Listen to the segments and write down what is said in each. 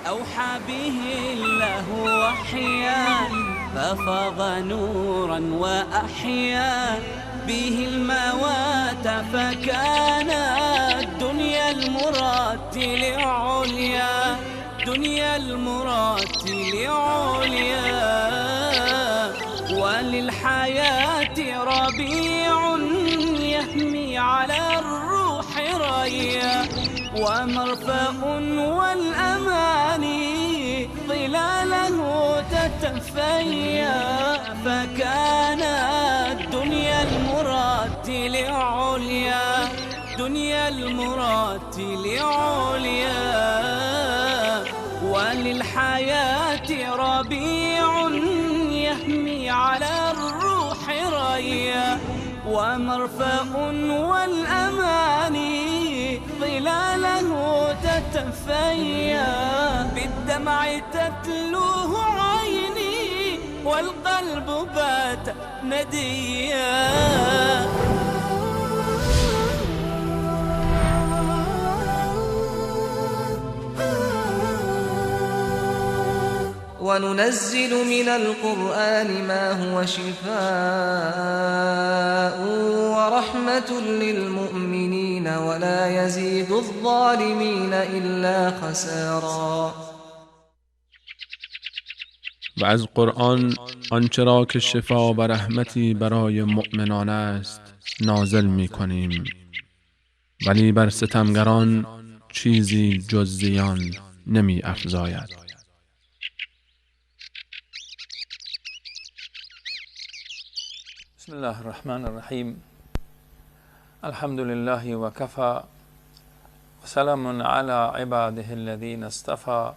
أوحى به الله وحيا، ففاض نورا وأحيا به الموات، فكان الدنيا المرتل عليا، دنيا المرتل عليا. وللحياة ربيع يهمي على الروح ريا، ومرفأ والأماني ظلاله تتفيا، فكان الدنيا المرتل عليا، دنيا المرتل عليا. وللحياة ربيع يهمي على الروح ريا، ومرفأ والأماني ظلاله تتفيا، بالدمع تتلوه عيني والقلب بات نديا. وننزل من القرآن ما هو شفاء ورحمة للمؤمنين ولا يزيد الظالمين إلا خسارا. و از قرآن آنچه را که شفا و رحمتی برای مؤمنان است نازل می کنیم، ولی بر ستمگران چیزی جز زیان نمی افزاید. بسم الله الرحمن الرحیم. الحمد لله وكفى وسلام على عباده الذين اصطفى.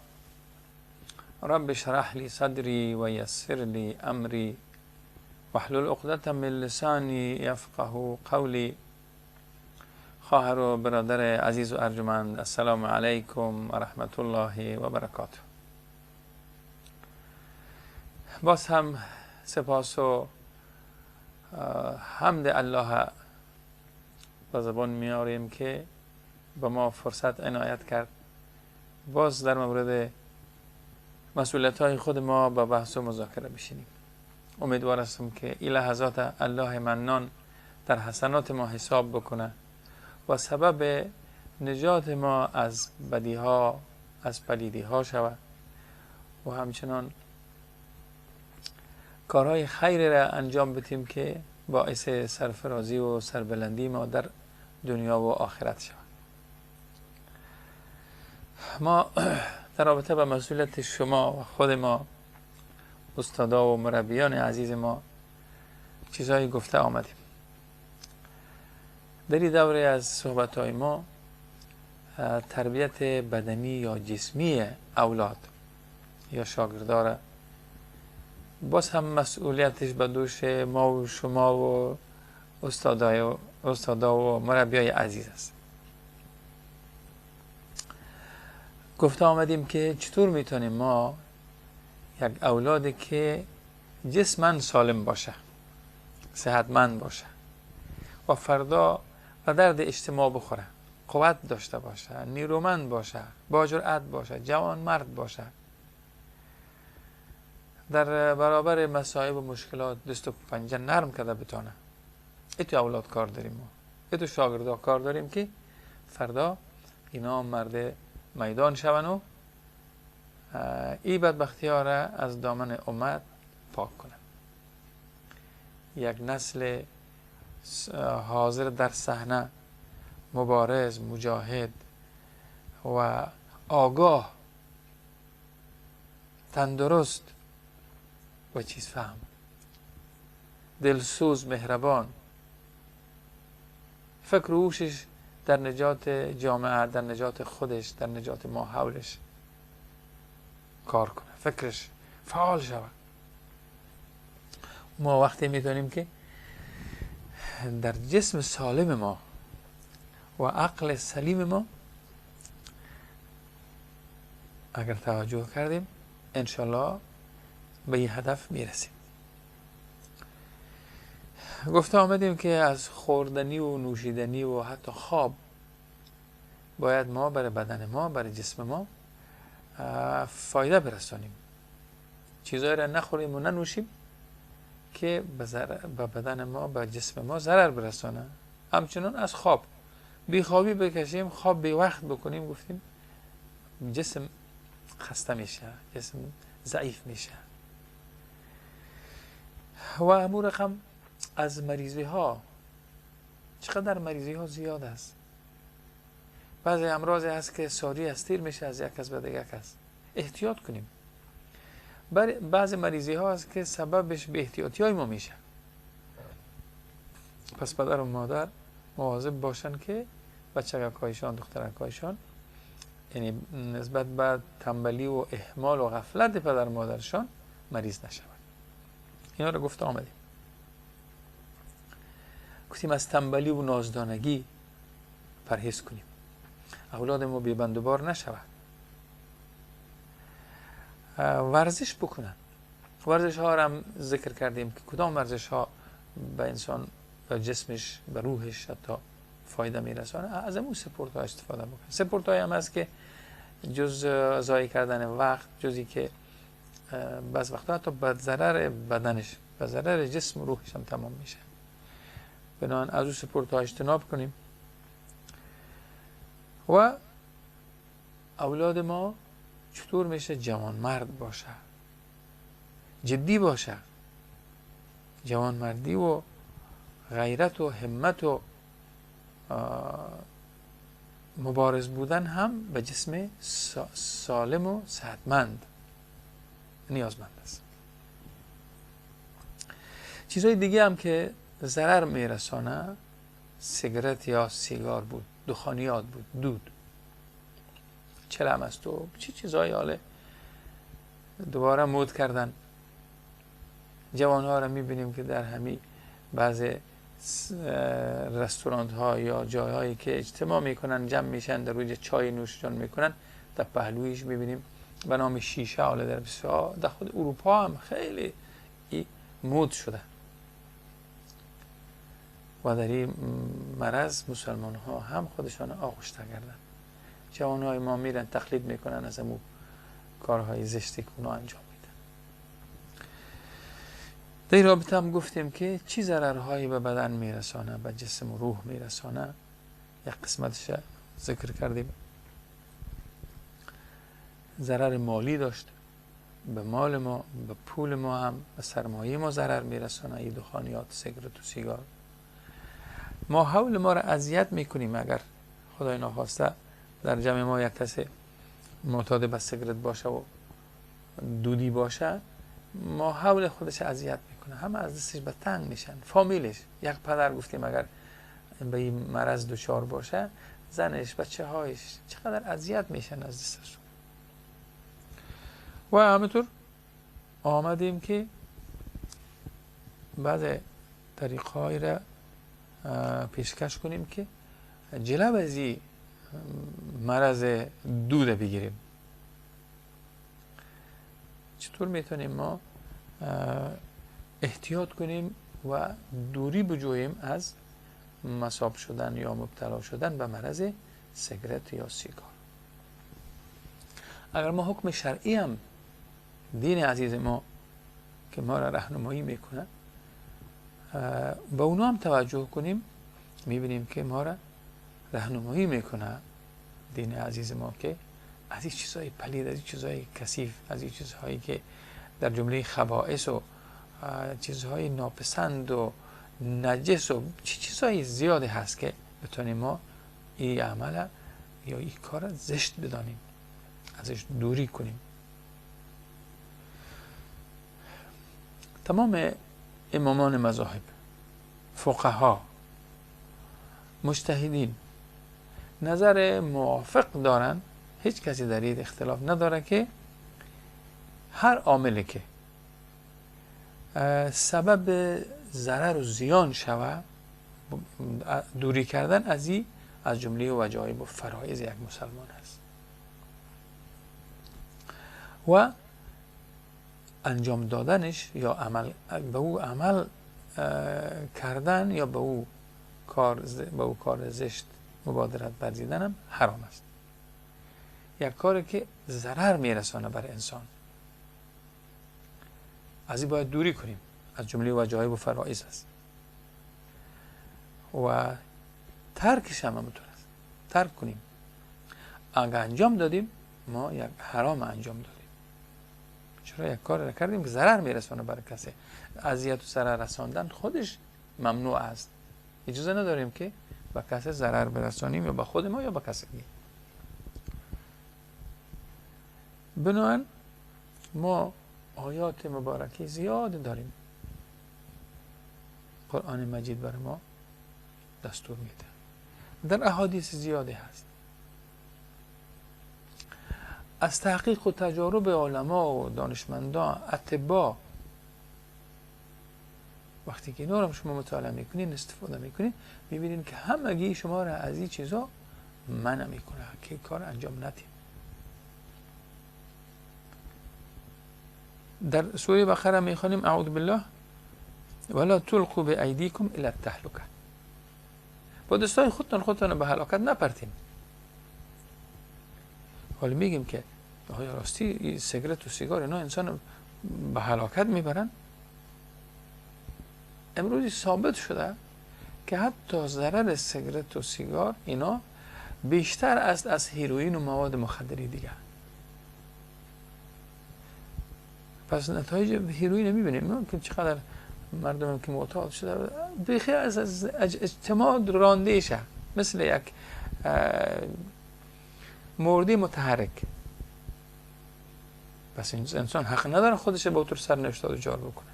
رب اشرح لي صدري ويسر لي امري واحلل عقدة من لساني يفقه قولي. خواهر و برادر عزیز و ارجمند، السلام علیکم و رحمت الله و برکاته. باز هم سپاس و حمد الله به زبان میاریم که به ما فرصت عنایت کرد باز در مورد مسئولیت های خود ما به بحث و مذاکره بشینیم. امیدوار هستم که این لحظات الله منان در حسنات ما حساب بکنه و سبب نجات ما از بدی ها، از پلیدی ها شود و همچنان کارهای خیر را انجام بدیم که باعث سرفرازی و سربلندی ما در دنیا و آخرت شود. ما در رابطه با مسئولیت شما و خود ما، استادا و مربیان عزیز ما، چیزهایی گفته آمدیم. در این دوره از صحبت‌های ما تربیت بدنی یا جسمی اولاد یا شاگردان باز هم مسئولیتش به دوش ما و شما و استادا و مربیای عزیز است. گفته آمدیم که چطور میتونیم ما یک اولادی که جسماً سالم باشه، صحتمند باشه و فردا به درد اجتماع بخوره، قوت داشته باشه، نیرومند باشه، با جرأت باشه، جوان مرد باشه، در برابر مصائب و مشکلات دست و پنجه نرم کرده بتانه. ایتو اولاد کار داریم ما، ایتو شاگردا کار داریم که فردا اینا مرد میدان شون و ای بدبختی ها را از دامن امت پاک کنن. یک نسل حاضر در صحنه، مبارز، مجاهد و آگاه، تندرست و چیز فهم، دلسوز، مهربان، فکر و هوشش در نجات جامعه، در نجات خودش، در نجات ما حولش کار کنه، فکرش فعال شود. ما وقتی میتونیم که در جسم سالم ما و عقل سلیم ما اگر توجه کردیم انشالله به این هدف میرسیم. گفته آمدیم که از خوردنی و نوشیدنی و حتی خواب باید ما برای بدن ما، برای جسم ما فایده برسانیم، چیزایی را نخوریم و ننوشیم که به بدن ما، به جسم ما ضرر برسانه. همچنان از خواب، بیخوابی بکشیم، خواب بی وقت بکنیم، گفتیم جسم خسته میشه، جسم ضعیف میشه. و امور رقم از مریضی ها، چقدر مریضی ها زیاد است. بعضی امراضی هست که ساری از تیر میشه از یک کس به دیگر کس، احتیاط کنیم. بعضی مریضی ها هست که سببش به احتیاطی های ما میشه. پس پدر و مادر مواظب باشن که بچگکایشان، دخترکایشان، یعنی نسبت به تنبلی و اهمال و غفلت پدر و مادرشان مریض نشوند. اینا رو گفته آمدیم. گفتیم از تنبلی و نازدانگی پرهیز کنیم، اولاد ما بی بند و بار نشود، ورزش بکنن. ورزش ها رو هم ذکر کردیم که کدام ورزش ها به انسان، به جسمش، به روحش حتی فایده میرسانه. از اون سپورت ها استفاده بکنن. سپورت های هم هست که جز ضایع کردن وقت، جزی که بعض وقتا حتی به ضرر بدنش، به ضرر جسم و روحش هم تمام میشه. بنابراین از اون سپورت ها اجتناب کنیم. و اولاد ما چطور میشه جوان مرد باشه، جدی باشه؟ جوان مردی و غیرت و همت و مبارز بودن هم به جسم سالم و صحتمند نیازمند است. چیزهای دیگه هم که ضرر میرسانه، سیگرت یا سیگار بود، دخانیات بود، دود، چلم است و چی چیزهای حاله دوباره مود کردن. جوانها را میبینیم که در همین بعض رستوران ها یا جایهایی که اجتماع میکنن، جمع میشن، در روی چای نوشجان میکنن، در پهلویش میبینیم به نام شیشه. حاله در بسیار در خود اروپا هم خیلی ای مود شده و در این مرض مسلمان ها هم خودشان آغشته کردن. جوان های ما میرن تقلید میکنن از امو کارهای زشتی که اونا انجام میدن. در این رابطه هم گفتیم که چی ضررهایی به بدن میرسانه، به جسم و روح میرسانه. یک قسمتش ذکر کردیم. ضرر مالی داشت، به مال ما، به پول ما هم، به سرمایه ما ضرر میرسانه. این دخانیات، سیگرت و سیگار ما حول ما را اذیت میکنیم. اگر خدای ناخواسته در جمع ما یک کسی معتاد به سیگرت باشه و دودی باشه، ما حول خودش اذیت میکنه، همه از دستش به تنگ میشن. فامیلش، یک پدر گفتیم اگر به این مرض دچار باشه، زنش، بچه هایش چقدر اذیت میشن از دستش. و همینطور آمدیم که بعض طریقهایی را پیشکش کنیم که جلو از این مرض دود بگیریم. چطور میتونیم ما احتیاط کنیم و دوری بجوییم از مصاب شدن یا مبتلا شدن به مرض سیگرت یا سیگار؟ اگر ما حکم شرعی هم دین عزیز ما که ما را راهنمایی میکنه به اونا هم توجه کنیم، میبینیم که ما را راهنمایی میکنه دین عزیز ما که از این چیزهای پلید، از این چیزهای کثیف، از این چیزهایی که در جمله خبائث و چیزهای ناپسند و نجس و چیزهای زیادی هست که بتونیم ما این عمل یا این کار زشت بدانیم، ازش دوری کنیم. تمام امامان مذاهب، فقها، مجتهدین نظر موافق دارن، هیچ کسی در این اختلاف نداره که هر عاملی که سبب ضرر و زیان شوه، دوری کردن از این از جمله وجایب و فرایض یک مسلمان است و انجام دادنش یا عمل به او عمل کردن یا به او کار زشت مبادرت ورزیدن هم حرام است. یک کاری که ضرر میرسانه بر انسان، از این باید دوری کنیم. از جمله وجایب و فرائض است و ترکش هم همونطور است، ترک کنیم. اگر انجام دادیم ما یک حرام انجام دادیم. چرا یک کار را کردیم که ضرر میرسانه برای کسی؟ اذیت و ضرر رساندن خودش ممنوع است. اجازه نداریم که به کسی ضرر برسانیم، یا به خود ما یا به کسی دیگه. بنابراین ما آیات مبارکی زیاد داریم. قرآن مجید برای ما دستور میده، در احادیث زیادی هست. از تحقیق و تجارب علما و دانشمندان، اطبا، وقتی که اینا رو شما مطالعه میکنین، استفاده میکنین، میبینین که همگی شما را از این چیزا منع میکنه که کار انجام ندیم. در سوره بقره میخوانیم اعوذ بالله ولا تلقوا بایدیکم الی التهلکه. با دستای خودتان خودتان به هلاکت نپرتین. حالا میگیم که آیا راستی سیگرت و سیگار اینا انسان به هلاکت میبرن؟ امروز ثابت شده که حتی ضرر سیگرت و سیگار اینا بیشتر است از هیروئین و مواد مخدری دیگه. پس نتایج هیروئین میبینیم که چقدر مردم که معتاد شده بیخی از اجتماع رانده شه، مثل یک مرده متحرک. پس انسان حق نداره خودش به طور سرنوشت و جار بکنه.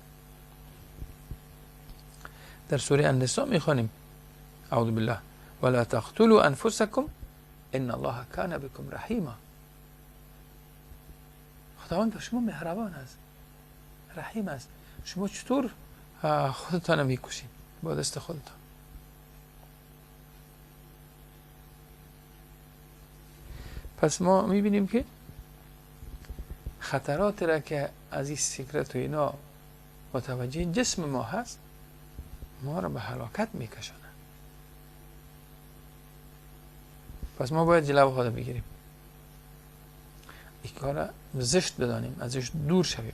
در سوره النساء میخوانیم اعوذ بالله ولا تقتلوا انفسکم ان الله کان بكم رحیما. خداوند به شما مهربان است، رحیم است. شما چطور خودتان میکشید با دست خودتان؟ پس ما میبینیم که خطرات را که از این سیگرت و اینا متوجه جسم ما هست، ما را به هلاکت میکشانه. پس ما باید جلو خود بگیریم، این کار را زشت بدانیم، ازش دور شویم.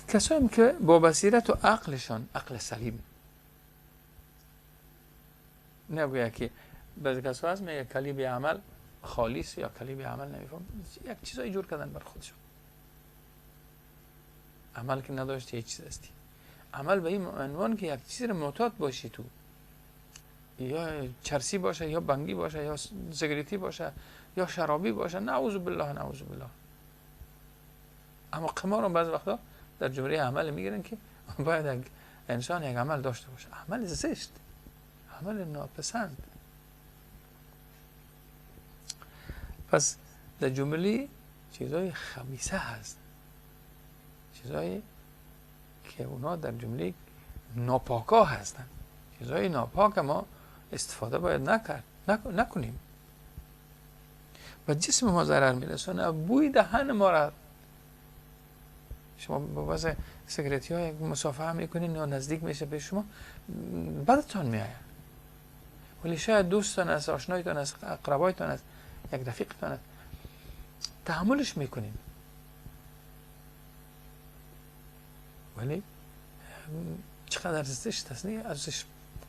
کسایی که با بصیرت و عقلشان، عقل سلیم، نگویا که بعضی کسا هست میگه کلیب عمل خالیس یا کلیب عمل نمیفهم، یک چیزایی جور کردن بر خودشون. عمل که نداشتی هیچ چیز هستی. عمل به این عنوان که یک چیزی رو معتاد باشی تو، یا چرسی باشه یا بنگی باشه یا سیگریتی باشه یا شرابی باشه، نعوذ بالله نعوذ بالله. اما قمار هم بعض وقتا در جمله عمل میگیرن که باید یک انسان یک عمل داشته باشه، عمل زشت، عمل ناپسند. پس در جمله چیزای خبیثه هست، چیزایی که اونا در جمله ناپاکا هستن، چیزای ناپاک ما استفاده باید نکنیم و جسم ما ضرر میرسونه. بوی دهن ما را شما با بعض سیگرتی های مصافحه میکنین یا نزدیک میشه به شما، بدتان میآید. ولی شاید دوستان است، آشنایتان است، اقربایتان است، یک رفیقتان است، تحملش میکنین. ولی چقدر زشت است، نه؟ ازش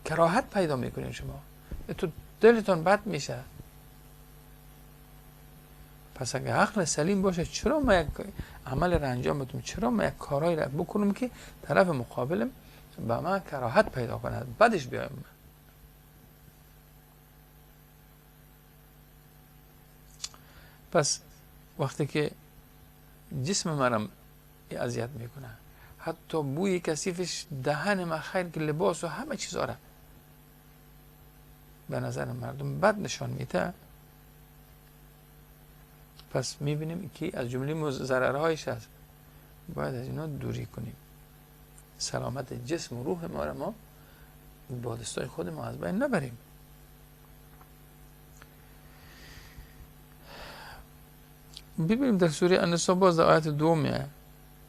کراهت پیدا میکنین شما، تو دلتان بد میشه. پس اگه عقل سلیم باشه، چرا ما یک عمل را انجام بدم، چرا ما یک کارایی را بکنم که طرف مقابلم به من کراهت پیدا کند، بدش بیایم؟ پس وقتی که جسم مرم اذیت میکنه، حتی بوی کثیفش دهن من، خیر که لباس و همه چیز را به نظر مردم بد نشان میده، پس میبینیم که از جمله ضررهایش هست. باید از اینا دوری کنیم. سلامت جسم و روح ما را ما با دستای خود ما از بین نبریم. ببینیم در سوره النساء باز در آیت دوم،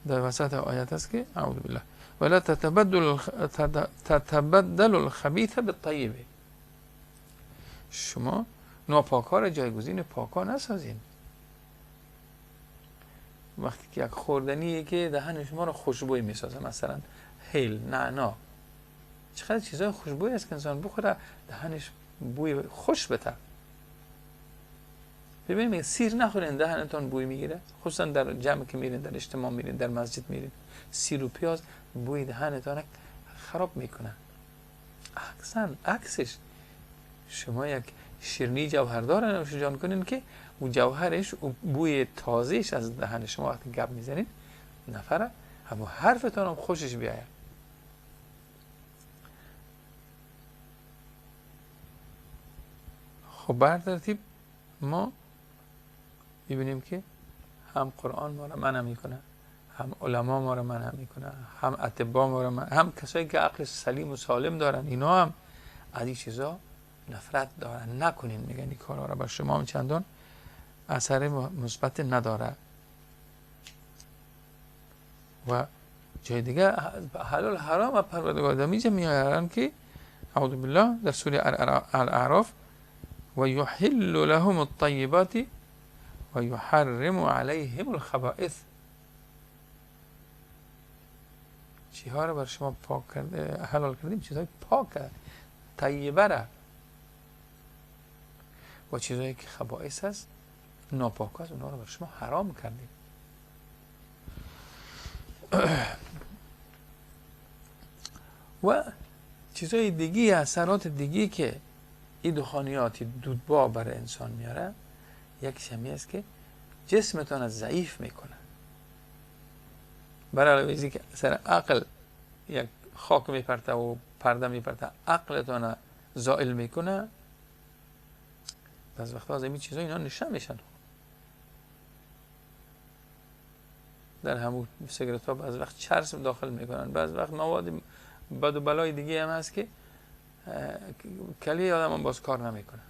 در وسط آیت هست که اعوذ بالله ولا تتبدل الخبیث بالطیب. شما ناپاکا را جایگزین پاکا نسازین. وقتی که یک خوردنیه که دهن شما رو خوشبوی میسازه، مثلا هیل، نعنا، چقدر چیزای خوشبوی است که انسان بخوره دهنش بوی خوش بده. ببینید سیر نخورین دهنتون بوی میگیره، خصوصا در جمع که میرین، در اجتماع میرین، در مسجد میرین، سیر و پیاز بوی دهنتان خراب میکنه. عکسش شما یک شیرینی جوهردار نوش جان کنین که او جوهرش او بوی تازهش از دهن شما وقتی گپ میزنین نفره همون حرفتان هم خوشش بیاید. خب بر ترتیب ما میبینیم که هم قرآن ما را منع میکنه، هم علما ما را منع میکنه، هم اطبا ما را منع، هم کسایی که عقل سلیم و سالم دارن اینا هم از این چیزا نفرت دارن. نکنین، میگن این کارا را بر شما هم چندان اثر مثبت نداره. و جای دیگه حلال حرام و پروردگار دمیجه میآیرن که اعوذ بالله در سوره الاعراف و یحل لهم الطیبات و یحرم علیهم الخبائث. چیها رو بر شما پاک کرده، حلال کردیم؟ چیزهای پاک طیبه را، و چیزهایی که خبائث هست، ناپاک هست، اونها رو بر شما حرام کردیم. و چیزهای دیگه، اثرات دیگه که این دخانیات دودبا برای انسان میاره، یک شمی است که جسمتان ضعیف میکنه. برای علاوه که سر عقل یک خاک میپرته و پرده میپرته، عقلتان زائل میکنه. بعض وقتا از این چیزا اینا نشه میشن. در همون سیگارت ها بعض وقت چرس داخل میکنن، بعض وقت مواد بد و بلای دیگه هم هست که کلی آدم هم باز کار نمیکنه.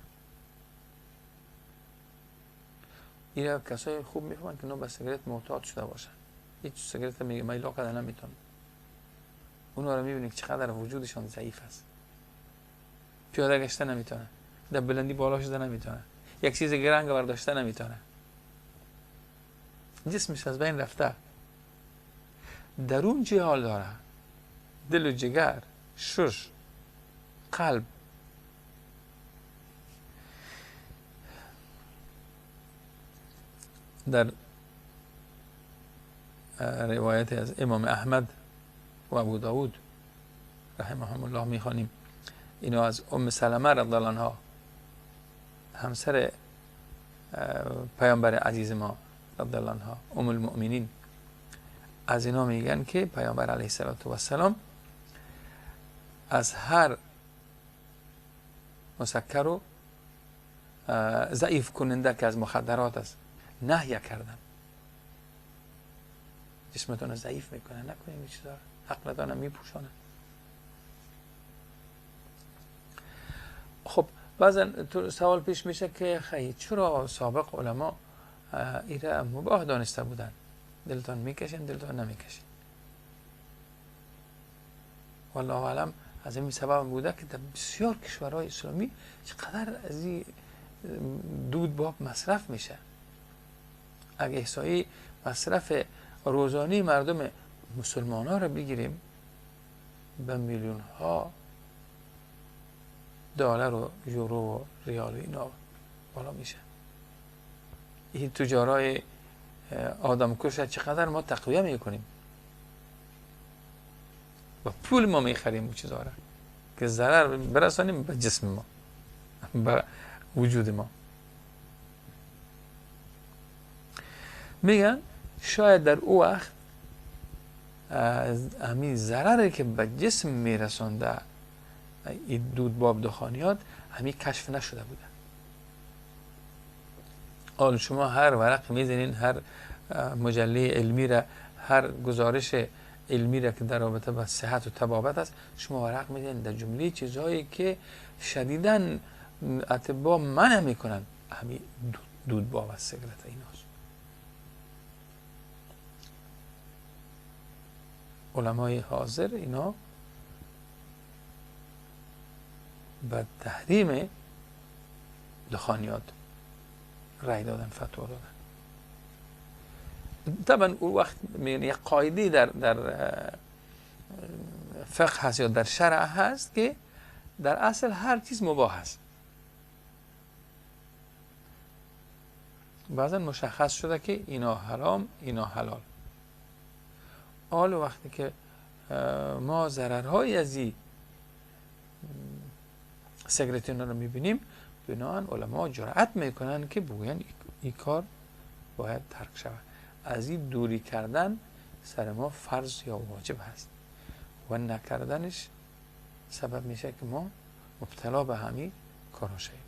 این کسای خوب میفهمن که اینا به سیگارت معتاد شده باشن، هیچ سیگارت میگه میلا کردن نمیتونن. اونا رو میبینید چقدر وجودشان ضعیف است، پیاده گشته نمیتونه، در بلندی بالا شده نمیتونه، یک چیز گرنگ برداشته نمیتونه، جسمش از بین رفته. درون چه حال داره؟ دل و جگر، شش، قلب. در روایت از امام احمد و ابو داود رحمهم الله میخوانیم، اینا از ام سلمه رضی الله عنها، همسر پیامبر عزیز ما رضی الله عنها، ام المؤمنین، از اینا میگن که پیامبر علیه الصلاة والسلام از هر مسکر و ضعیف کننده که از مخدرات است نهی کردن. جسمتون رو ضعیف میکنه، نکنیم این چیزا، عقلتون میپوشانه. خب بعضا سوال پیش میشه که خیلی چرا سابق علما ایره مباح دانسته بودن؟ دلتان میکشین، دلتان نمیکشین. والله اعلم از این سبب بوده که در بسیار کشورهای اسلامی چقدر از این دود باب مصرف میشه. اگه احصایی مصرف روزانه مردم مسلمان ها رو بگیریم به میلیون ها دلار و یورو و ریال اینا بالا میشه. این تجارای آدم کش چقدر ما تقویه میکنیم و پول ما میخریم و چیزا را که ضرر برسانیم به جسم ما، به وجود ما. میگن شاید در او وقت همین ضرری که به جسم میرسانده این دود باب دخانیات همین کشف نشده بوده. حال شما هر ورق میزنین، هر مجله علمی را، هر گزارش علمی را که در رابطه با صحت و طبابت است شما ورق میزنین، در جمله چیزهایی که شدیداً اطبا منع میکنن همین دود باب و سیگارت ایناست. علمای حاضر اینا به تحریم دخانیات رای دادن، فتوا دادن. طبعا اون وقت یک قاعده در فقه هست یا در شرع هست که در اصل هر چیز مباح هست. بعضا مشخص شده که اینا حرام اینا حلال. حالا وقتی که ما ضررهای از این سیگرت اینا رو میبینیم، بنابراین علما جرأت میکنن که بگوین این کار باید ترک شود. از این دوری کردن سر ما فرض یا واجب هست و نکردنش سبب میشه که ما مبتلا به همین کارا شویم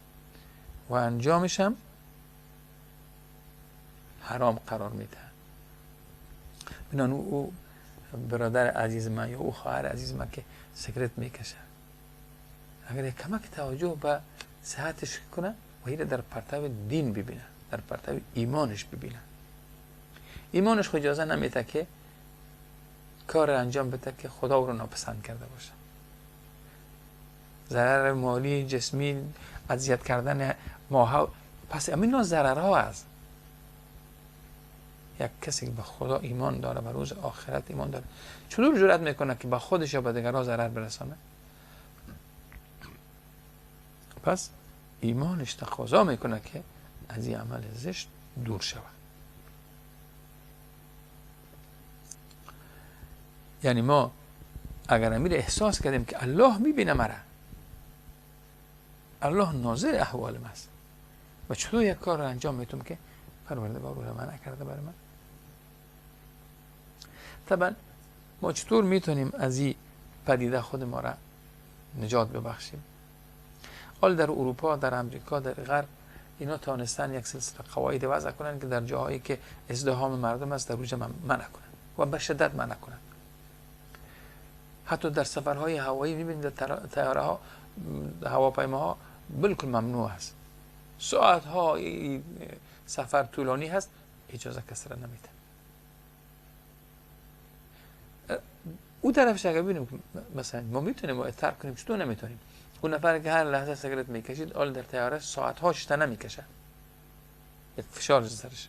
و انجامش هم حرام قرار میده. بنابراین او برادر عزیز من یا او خواهر عزیز من که سیگرت میکشه، اگر یک کمک توجه به صحتش کنه و ایره در پرتو دین ببینه، در پرتو ایمانش ببینه، ایمانش خود اجازه نمیده که کار انجام بده که خدا او رو ناپسند کرده باشه. ضرر مالی، جسمی، اذیت کردن ماها، پس همین ضررها هست. یک کسی که به خدا ایمان داره، به روز آخرت ایمان داره، چطور جرأت میکنه که به خودش یا به دیگران ضرر برسانه؟ پس ایمانش تقاضا میکنه که از این عمل زشت دور شود. یعنی ما اگر امیر احساس کردیم که الله میبینه مرا، الله ناظر احوال ماست و چطور یک کار رو انجام میتونم که پروردگار رو منع کرده برای من؟ طبعا ما چطور میتونیم از این پدیده خود ما را نجات ببخشیم؟ حال در اروپا، در امریکا، در غرب اینا تانستن یک سلسله قواعد وضع کنن که در جاهایی که ازدحام مردم است در اونجا منع کنن و به شدت منع کنن. حتی در سفرهای هوایی میبینید در طیاره ها، هواپیماها بالکل ممنوع است. ساعت ها سفر طولانی هست، اجازه کسی را نمیده. او طرفش اگر ببینیم مثلا ما میتونیم ترک کنیم، چطور نمیتونیم؟ اون نفر که هر لحظه سیگارت میکشید، حال در طیاره ساعت ها شته نمیکشه، یک فشار سرش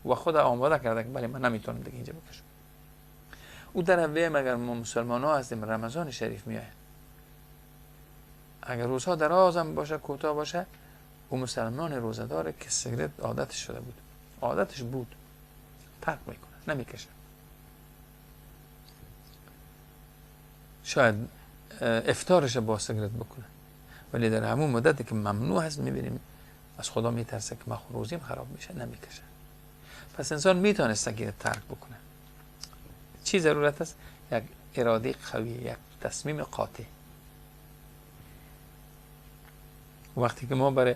و خود آماده کرده که بله من نمیتونم دیگه اینجا بکشم. او طرف بیم اگر ما مسلمان ها هستیم، رمضان شریف میآید، اگر روزها دراز هم باشه کوتاه باشه، او مسلمان روزه داره که سیگارت عادتش شده بود، عادتش بود، ترک میکنه، نمیکشه. شاید افطارش با سیگارت بکنه، ولی در همون مدتی که ممنوع هست میبینیم از خدا میترسه که من روزیم خراب میشه، نمیکشه. پس انسان میتونسته که ترک بکنه. چی ضرورت است؟ یک اراده قوی، یک تصمیم قاطع. وقتی که ما برای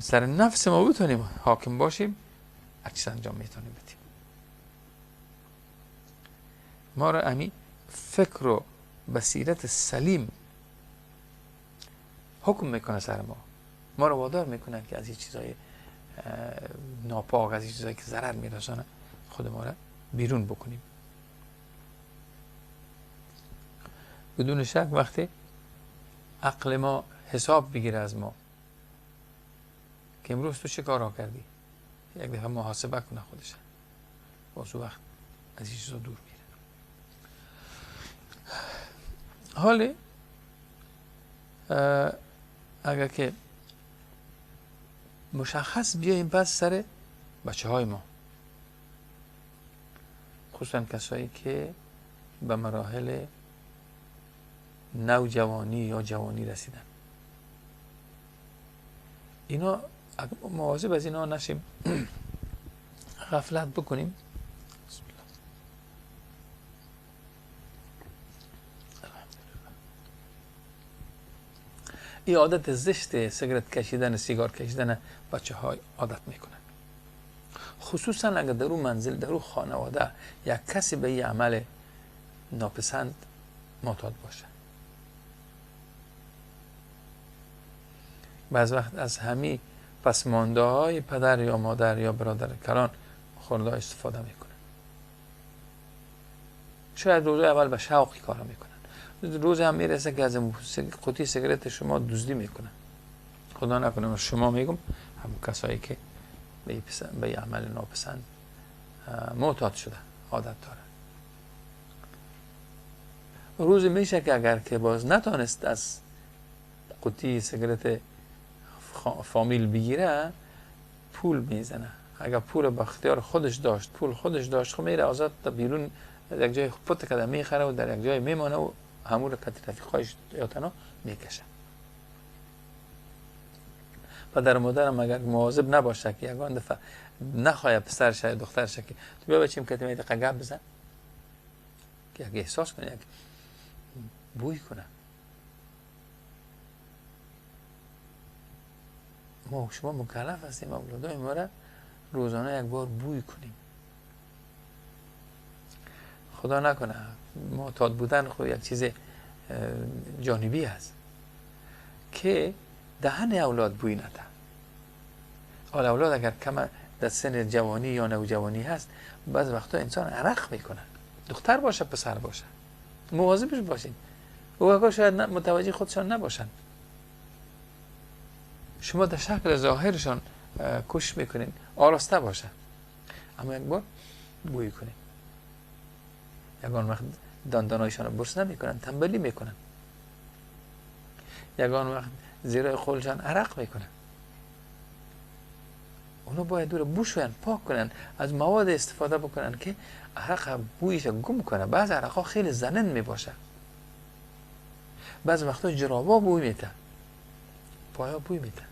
سر نفس ما بتونیم حاکم باشیم، هر چیز انجام میتونیم بدیم. ما را امی فکر و بصیرت سلیم حکم میکنه سر ما، ما رو وادار میکنه که از این چیزای ناپاک، از این چیزایی که ضرر میرسانه خود ما را بیرون بکنیم. بدون شک وقتی عقل ما حساب بگیره از ما که امروز تو چه کارها کردی، یک دفعه محاسبه کنه خودش، باز وقت از این چیزا دور میره. حالا اگر که مشخص بیاییم پس سر بچه های ما، خصوصا کسایی که به مراحل نوجوانی یا جوانی رسیدن، اینا اگر مواظب از اینا نشیم، غفلت بکنیم، این عادت زشت سیگارت کشیدن، سیگار کشیدن بچه های عادت میکنن. خصوصا اگر در اون منزل، در اون خانواده یک کسی به این عمل ناپسند معتاد باشه. بعض وقت از همین پسمانده های پدر یا مادر یا برادر کلان خورده استفاده میکنن. شاید روز اول به شوقی کارا میکنن، روز هم میرسه که از قوطی سیگارت شما دزدی میکنن. خدا نکنه شما میگم هم کسایی که به عمل ناپسند معتاد شده، عادت داره. روزی میشه که اگر که باز نتانست از قوطی سیگارت فامیل بگیره، پول میزنه. اگر پول با اختیار خودش داشت، پول خودش داشت، خب میره آزاد تا بیرون یک جای پت کده میخره و در یک جای میمانه و همون رو کتی رفیقایش یا تنها میکشه. پدر مادرم اگر مواظب نباشه که یگان دفعه نخواه پسرش یا دخترش که تو بیا بچیم کتی می دقیقه گپ بزن، که یک احساس کنه، یک بوی کنه. ما شما مکلف هستیم اولادای ما را روزانه یک بار بوی کنیم. خدا نکنه معتاد بودن خود یک چیز جانبی است که دهن اولاد بوی نده. حالا اولاد اگر کم در سن جوانی یا نوجوانی هست، بعض وقتا انسان عرق میکنه، دختر باشه پسر باشه، مواظبش باشین. او شاید متوجه خودشان نباشن. شما در شکل ظاهرشان کوشش میکنین آراسته باشه، اما یک بار بوی کنین. یگان وقت دندانایشان رو برس نمیکنن، تنبلی میکنن. یگان وقت زیرای خولشان عرق میکنن. اونا باید دور بوشوین، پاک کنن، از مواد استفاده بکنن که عرق بویش گم کنه. بعض عرقا خیلی زنن میباشه، بعض وقتا جرابا بوی میده، پایا بوی میده.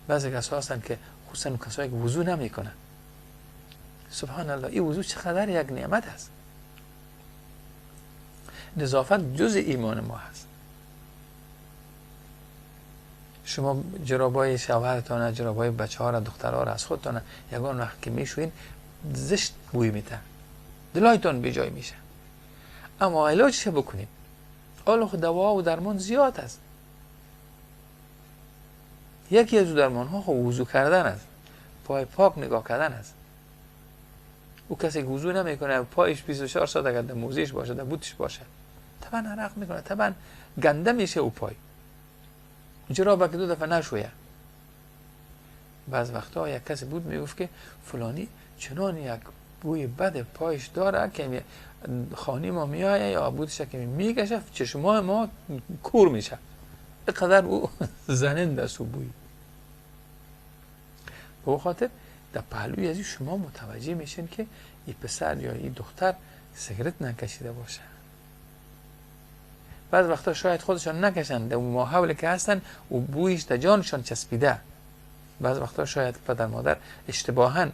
بعضی کسا هستن که خصوصا کسایی که وضو نمیکنن. سبحان الله، این وضو چقدر یک نعمت است. نظافت جز ایمان ما هست. شما جرابای شوهرتان، جرابای بچه ها را، دخترها را از خودتان یگان وقت که میشوین زشت بوی میده، دلایتان به جای میشه. اما علاجش بکنیم. حالا خود دوا و درمان زیاد است. یکی از درمان ها خب وضو کردن است، پای پاک نگاه کردن است. او کسی که وضو نمیکنه پایش 24 ساعت اگر در موزیش باشه، در بوتش باشه، طبعا عرق میکنه، طبعا گنده میشه او پای. جرابه که دو دفعه نشویه. بعض وقتا یک کسی بود میگفت که فلانی چنان یک بوی بد پایش داره که خانه ما میایه یا بودش که میکشه چشمای ما کور میشه، اینقدر او زننده است او بوی. به خاطر در پهلوی از شما متوجه میشین که این پسر یا این دختر سیگارت نکشیده باشه. بعض وقتا شاید خودشان نکشند، در ماحول که هستن و بویش در جانشان چسبیده. بعض وقتا شاید پدر مادر اشتباها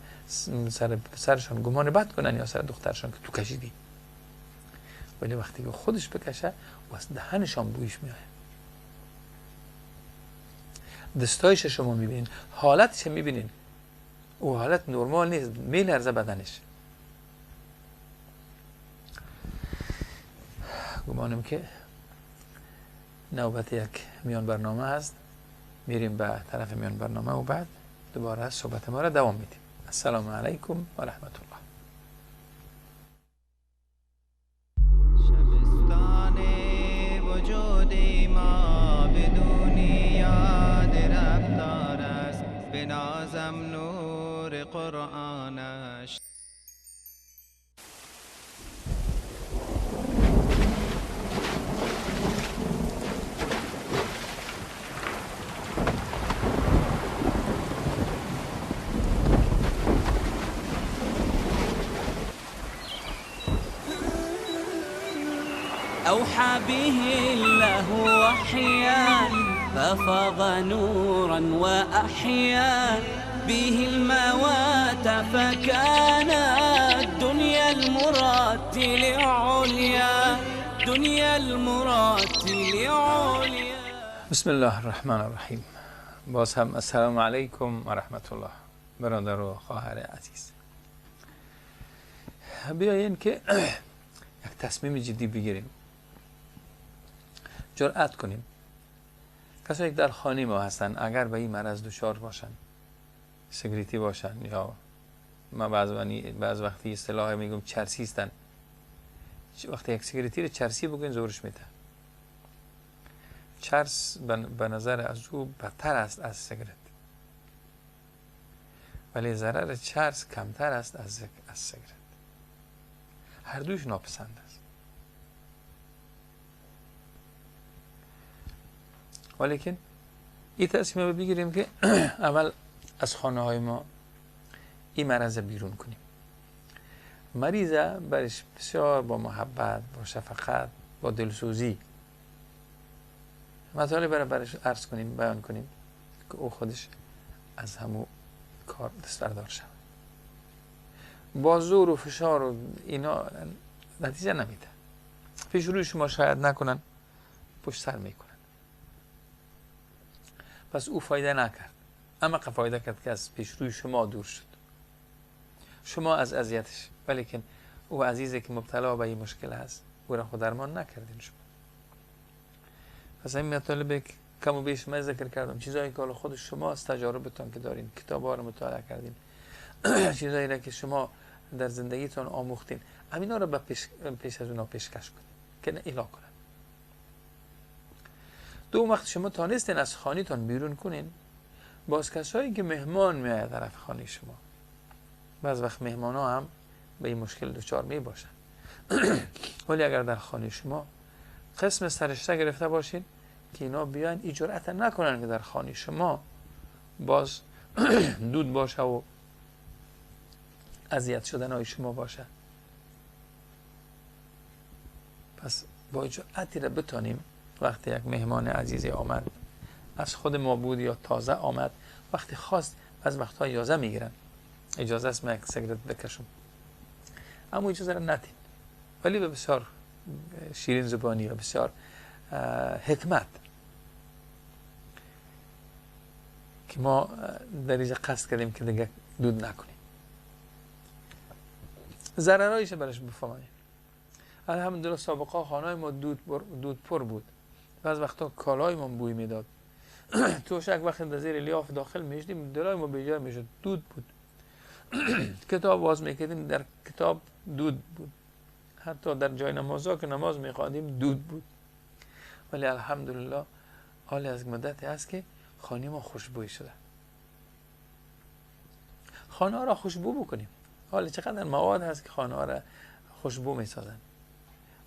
سر پسرشان گمان بد کنن یا سر دخترشان که تو کشیدی، ولی وقتی که خودش بکشه و از دهنشان بویش میآید. دستایش شما میبینین، حالتش میبینین، او حالت نرمال نیست، میلرزه بدنش. گمانم که نوبت یک میان برنامه هست، میریم به طرف میان برنامه و بعد دوباره صحبت ما را دوام میدیم. السلام علیکم و رحمت الله. شبستان وجود ما بدون یاد رفتار است، به نازم نور قرآنش. أوحى به الله وحيا ففاض نورا وأحيا به الموات، فكان الدنيا المرتل عليا، دنيا المرتل عليا. بسم الله الرحمن الرحیم. باز هم السلام علیکم و رحمت الله. برادر و خواهر عزیز، بیاین که یک تصمیم جدی بگیریم، جرأت کنیم. کسایی که در خانه ما هستن اگر به این مرض دچار باشن، سیگریتی باشن، یا من بعض وقتی اصطلاح میگم چرسی هستن، وقتی یک سیگریتی رو چرسی بگین زورش میده. چرس به نظر از او بدتر است از سیگرت، ولی ضرر چرس کمتر است از سیگرت. هر دوش ناپسند است. ولیکن این تصمیم بگیریم که اول از خانه های ما این مرض بیرون کنیم. مریض برش بسیار با محبت، با شفقت، با دلسوزی مطالب را برش عرض کنیم، بیان کنیم که او خودش از همو کار دستبردار شود. با زور و فشار و اینا نتیجه نمیده. پیش روی شما شاید نکنن، پشت سر میکنن. پس او فایده نکرد، اما فایده کرد که از پیش روی شما دور شد، شما از اذیتش. ولیکن او عزیزی که مبتلا به این مشکل هست، او را خود درمان نکردین شما. پس این مطالب کم و بیش من ذکر کردم، چیزایی که خود شما از تجاربتان که دارین، کتاب‌ها رو مطالعه کردین، چیزایی را که شما در زندگیتان آموختین، همینا رو به پیش از اونا پیشکش کنین که نه الا کنن. دو وقت شما تانستین از خانیتان بیرون کنین، باز کسایی که مهمان میآید طرف خانه شما، بعض وقت مهمان ها هم به این مشکل دچار می باشن. ولی اگر در خانه شما قسم سرشته گرفته باشین که اینا بیان، این جرأت نکنن که در خانه شما باز دود باشه و اذیت شدن های شما باشه. پس با جرأتی را بتانیم وقتی یک مهمان عزیزی آمد، از خود ما بود یا تازه آمد، وقتی خواست، بعض وقتها اجازه میگیرن، اجازه است من یک سیگرت بکشم، اما اجازه را ندین، ولی به بسیار شیرین زبانی و بسیار حکمت که ما در اینجا قصد کردیم که دیگه دود نکنیم، ضررهایش برش بفهمانیم. الحمدلله سابقا خانه ما دود پر بود، بعض وقتا کالای ما بوی میداد، توشک وقتی در زیر لیاف داخل میشدیم دلای ما بیجا میشد، دود بود. کتاب باز میکردیم در کتاب دود بود، حتی در جای نمازها که نماز میخواندیم دود بود. ولی الحمدلله حالی از مدتی هست که خانه ما خوشبوی شده. خانه ها را خوشبو بکنیم. حالا چقدر مواد هست که خانه ها را خوشبو میسازن،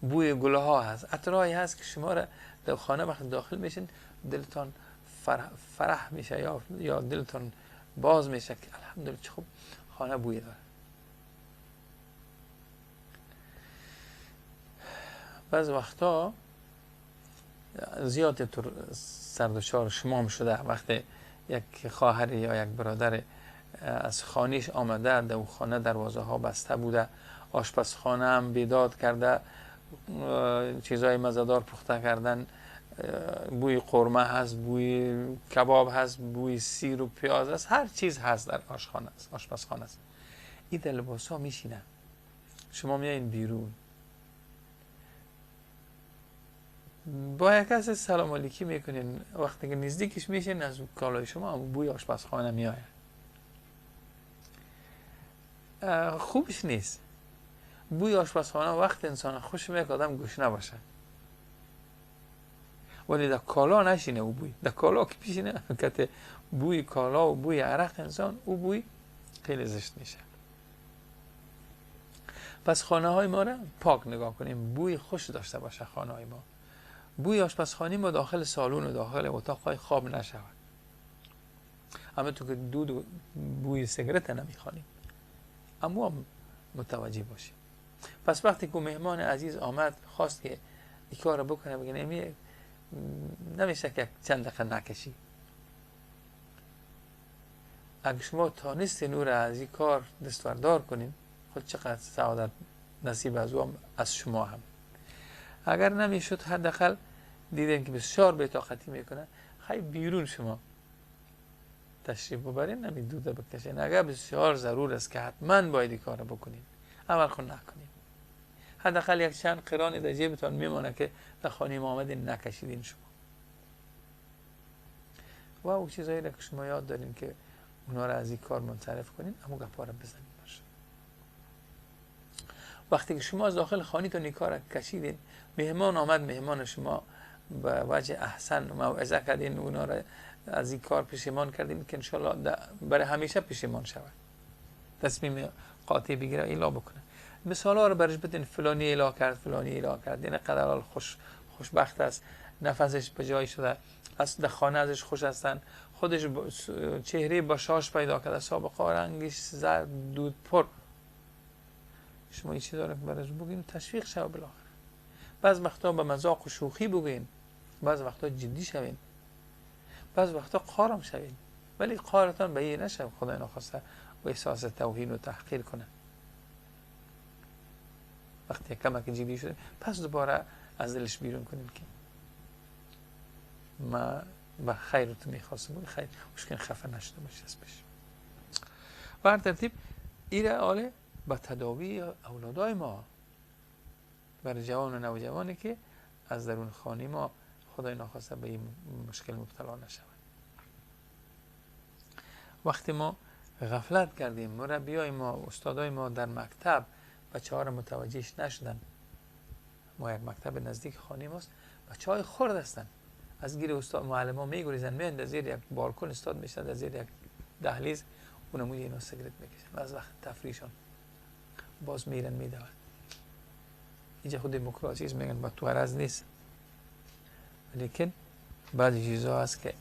بوی گله ها هست، عطرهایی هست که شما را در خانه وقت داخل میشین دلتان فرح میشه یا دلتان باز میشه که الحمدلله چه خوب خانه بوی داره. بعض وقتا زیاد تر سردشار شما شده وقتی یک خواهر یا یک برادر از خانهش آمده، در خانه دروازه ها بسته بوده، آشپزخانه هم بیداد کرده، چیزای مزدار پخته کردن، بوی قرمه هست، بوی کباب هست، بوی سیر و پیاز هست، هر چیز هست در آشخانه است، آشپزخانه است. این در لباس ها میشینه، شما میایین بیرون با یک کس سلام علیکی میکنین، وقتی که نزدیکش میشین از کالای شما هم بوی آشپزخانه میآید. خوبش نیست بوی آشپزخانه، وقت انسان خوش میاد آدم گشنه باشه، ولی در کالا نشینه او بوی، در کالا که پیشینه که بوی کالا و بوی عرق انسان، او بوی خیلی زشت میشه. پس خانه های ما را پاک نگاه کنیم، بوی خوش داشته باشه خانه های ما، بوی آشپزخانه ما داخل سالن و داخل اتاق های خواب نشود. اما تو که دود و بوی سیگرت نمیخوانیم، اما هم متوجه باشیم. پس وقتی که مهمان عزیز آمد خواست که این کار رو بکنه، بگه نمیشه که چند دقیقه نکشی. اگه شما تانست نور از این کار دستوردار کنین، خود چقدر سعادت نصیب از او هم از شما هم. اگر نمیشد حداقل دیدین که بسیار بی‌طاقتی میکنه، خیلی بیرون شما تشریف ببرین، نمی دوده بکشین. اگر بسیار ضرور است که حتما باید این کار بکنین، اول خود نکنین، حداقل یک چند قران در جیبتان میمانه که در خانه ما آمدین نکشیدین شما. و او چیزایی را که شما یاد دارین که اونا را از این کار منصرف کنین، اما گپا را بزنین باشه. وقتی که شما از داخل خانه تون این کار کشیدین، مهمان آمد، مهمان شما به وجه احسن موعظه کردین، اونا را از این کار پشیمان کردین که انشالله برای همیشه پشیمان شود، تصمیم قاطع بگیره ایلا بکنه. مثال ها رو برش بدین، فلانی ایلا کرد، فلانی ایلا کرد، این قدر خوشبخت است، نفسش به جای شده، از در خانه ازش خوش هستن، خودش چهره باشاش پیدا کرده، سابقه رنگش زرد دود پر. شما این چیزا رو برش بگین تشویق شو. بالاخره بعض وقتا به مذاق و شوخی بگین، بعض وقتا جدی شوین، بعض وقتا قارم شوین، ولی قارتان به این نشه خدای نخواسته و احساس توهین و تحقیر کنه. وقتی کمک جدی شده پس دوباره از دلش بیرون کنیم که ما به خیر تو میخواستم، خیر مشکل خفه نشده باشه از پیش. و هر ترتیب ایره آله با تداوی اولادای ما برای جوان و نوجوانی که از درون خانه ما خدای ناخواسته به این مشکل مبتلا نشود. وقتی ما غفلت کردیم، مربیای ما، استادای ما در مکتب بچه ها را متوجهش نشدن. ما یک مکتب نزدیک خانه ماست، بچه های خرد هستن، از گیر استاد معلم ها میگریزن، میان در زیر یک بالکن استاد میشن، در زیر یک دهلیز اونموی اینا سیگرت میکشن و از وقت تفریحشان باز میرن میدوند. اینجا خود دموکراسی است، میگن با تو عرض نیست، لیکن بعضی چیزها هست که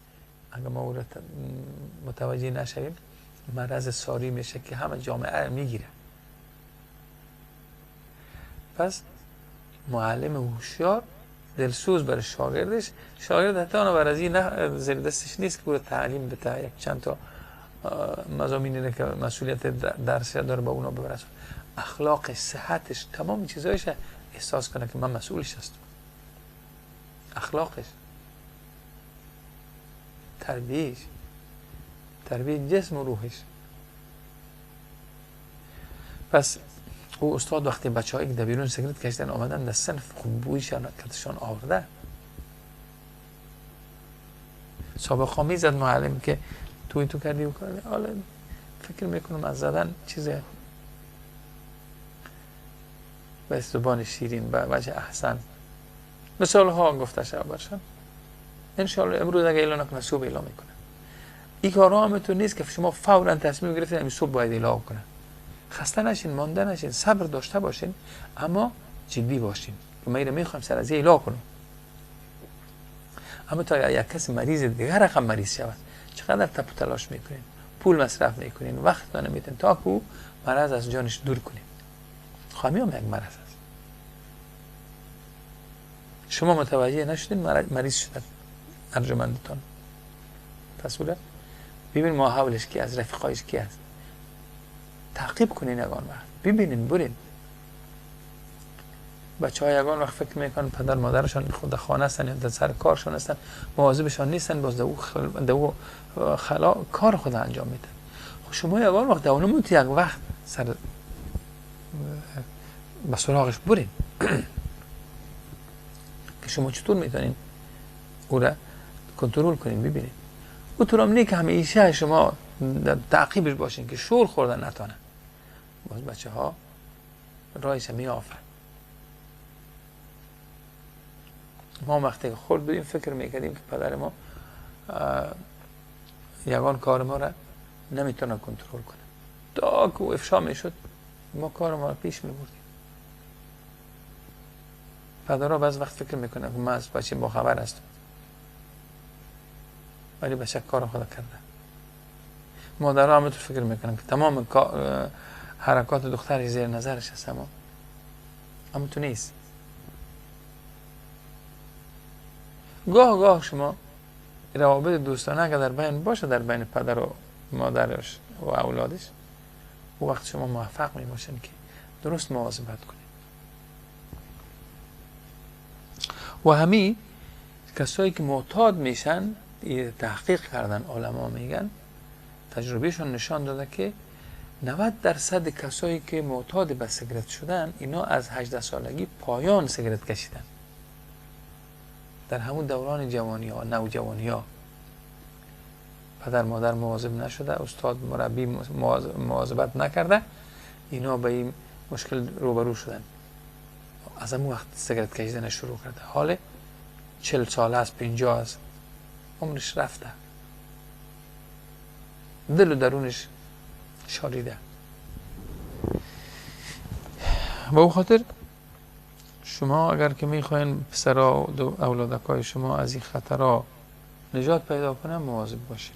اگر ما او را متوجه نشویم مرض ساری میشه که همه جامعه میگیره. پس معلم هوشیار دلسوز برای شاگردش، شاگرد حتی آنها بر از این زیر دستش نیست که او را تعلیم بده، یک چند تا مضامینی که مسئولیت درس داره با اونا ببرسون، اخلاقش، صحتش، تمام چیزایش احساس کنه که من مسئولش هستم. اخلاقش، تربیهش، تربیه جسم و روحش. پس او استاد وقتی بچه هایی که در بیرون سیگرت کشیدن آمدن در صنف، خوب بویشان کتشان آورده. سابقا میزد معلم که توی تو کردی و کردی. حالا فکر میکنم از زدن چیزه به زبان شیرین، به وجه احسن مثال ها گفته شد برشان. انشالله امروز اگه اعلان نکنه صبح اعلام میکنه. این کارها همتون نیست که شما فورا تصمیم گرفتید همین صبح باید اعلام کنه. خسته نشین، مانده نشین، صبر داشته باشین، اما جدی باشین که من اینو میخوام سر از اعلام کنم. اما تا یک کسی مریض دیگر رقم مریض شود چقدر تپ و تلاش میکنین، پول مصرف میکنین، وقت نمیتین تا که مرض از جانش دور کنین. خواهمی هم یک مرض است. شما متوجه نشدین مریض شدن ارجمندتان. پس اوله ببین ما حولش کی است، رفیقایش کی است، تعقیب کنین یگان وقت، ببینین، برین. بچه ها یگان وقت فکر میکنن پدر مادرشان خود خانه هستن یا در سر کارشان هستن، مواظبشان نیستن، باز در او خلا کار خود انجام میدن. خب شما یگان وقت در اونمون یک وقت سر به سراغش برین که شما چطور میتونین او را کنترل کنین، ببینین. او طور نه که همیشه شما در تعقیبش باشین که شور خوردن نتانه. باز بچه ها رایش میافن. ما وقتی که خورد بودیم فکر میکردیم که پدر ما یگان کار ما را نمیتونه کنترل کنه. تا که افشا میشد ما کار ما را پیش میبردیم. پدرها بعض وقت فکر میکنن که من از بچه با خبر هستم، ولی بچه کار خود کرده. مادرها هم تو فکر میکنن که تمام حرکات دخترش زیر نظرش هست، اما تو نیست. گاه گاه شما روابط دوستانه اگر در بین باشه، در بین پدر و مادرش و اولادش، او وقت شما موفق می باشین که درست مواظبت کنید. و همی کسایی که معتاد میشن، تحقیق کردن علما میگن، تجربهشون نشان داده که 90% کسایی که معتاد به سیگرت شدن، اینا از 18 سالگی پایان سیگرت کشیدن. در همون دوران جوانی ها، نوجوانی ها، پدر مادر مواظب نشده، استاد مربی مواظبت نکرده، اینا به این مشکل روبرو شدن. از همون وقت سیگرت کشیدن شروع کرده. حال 40 ساله است، 50 است، عمرش رفته، دل و درونش شاریده. به او خاطر شما اگر که میخواین پسرا و اولادکای شما از این خطرها نجات پیدا کنن، مواظب باشین.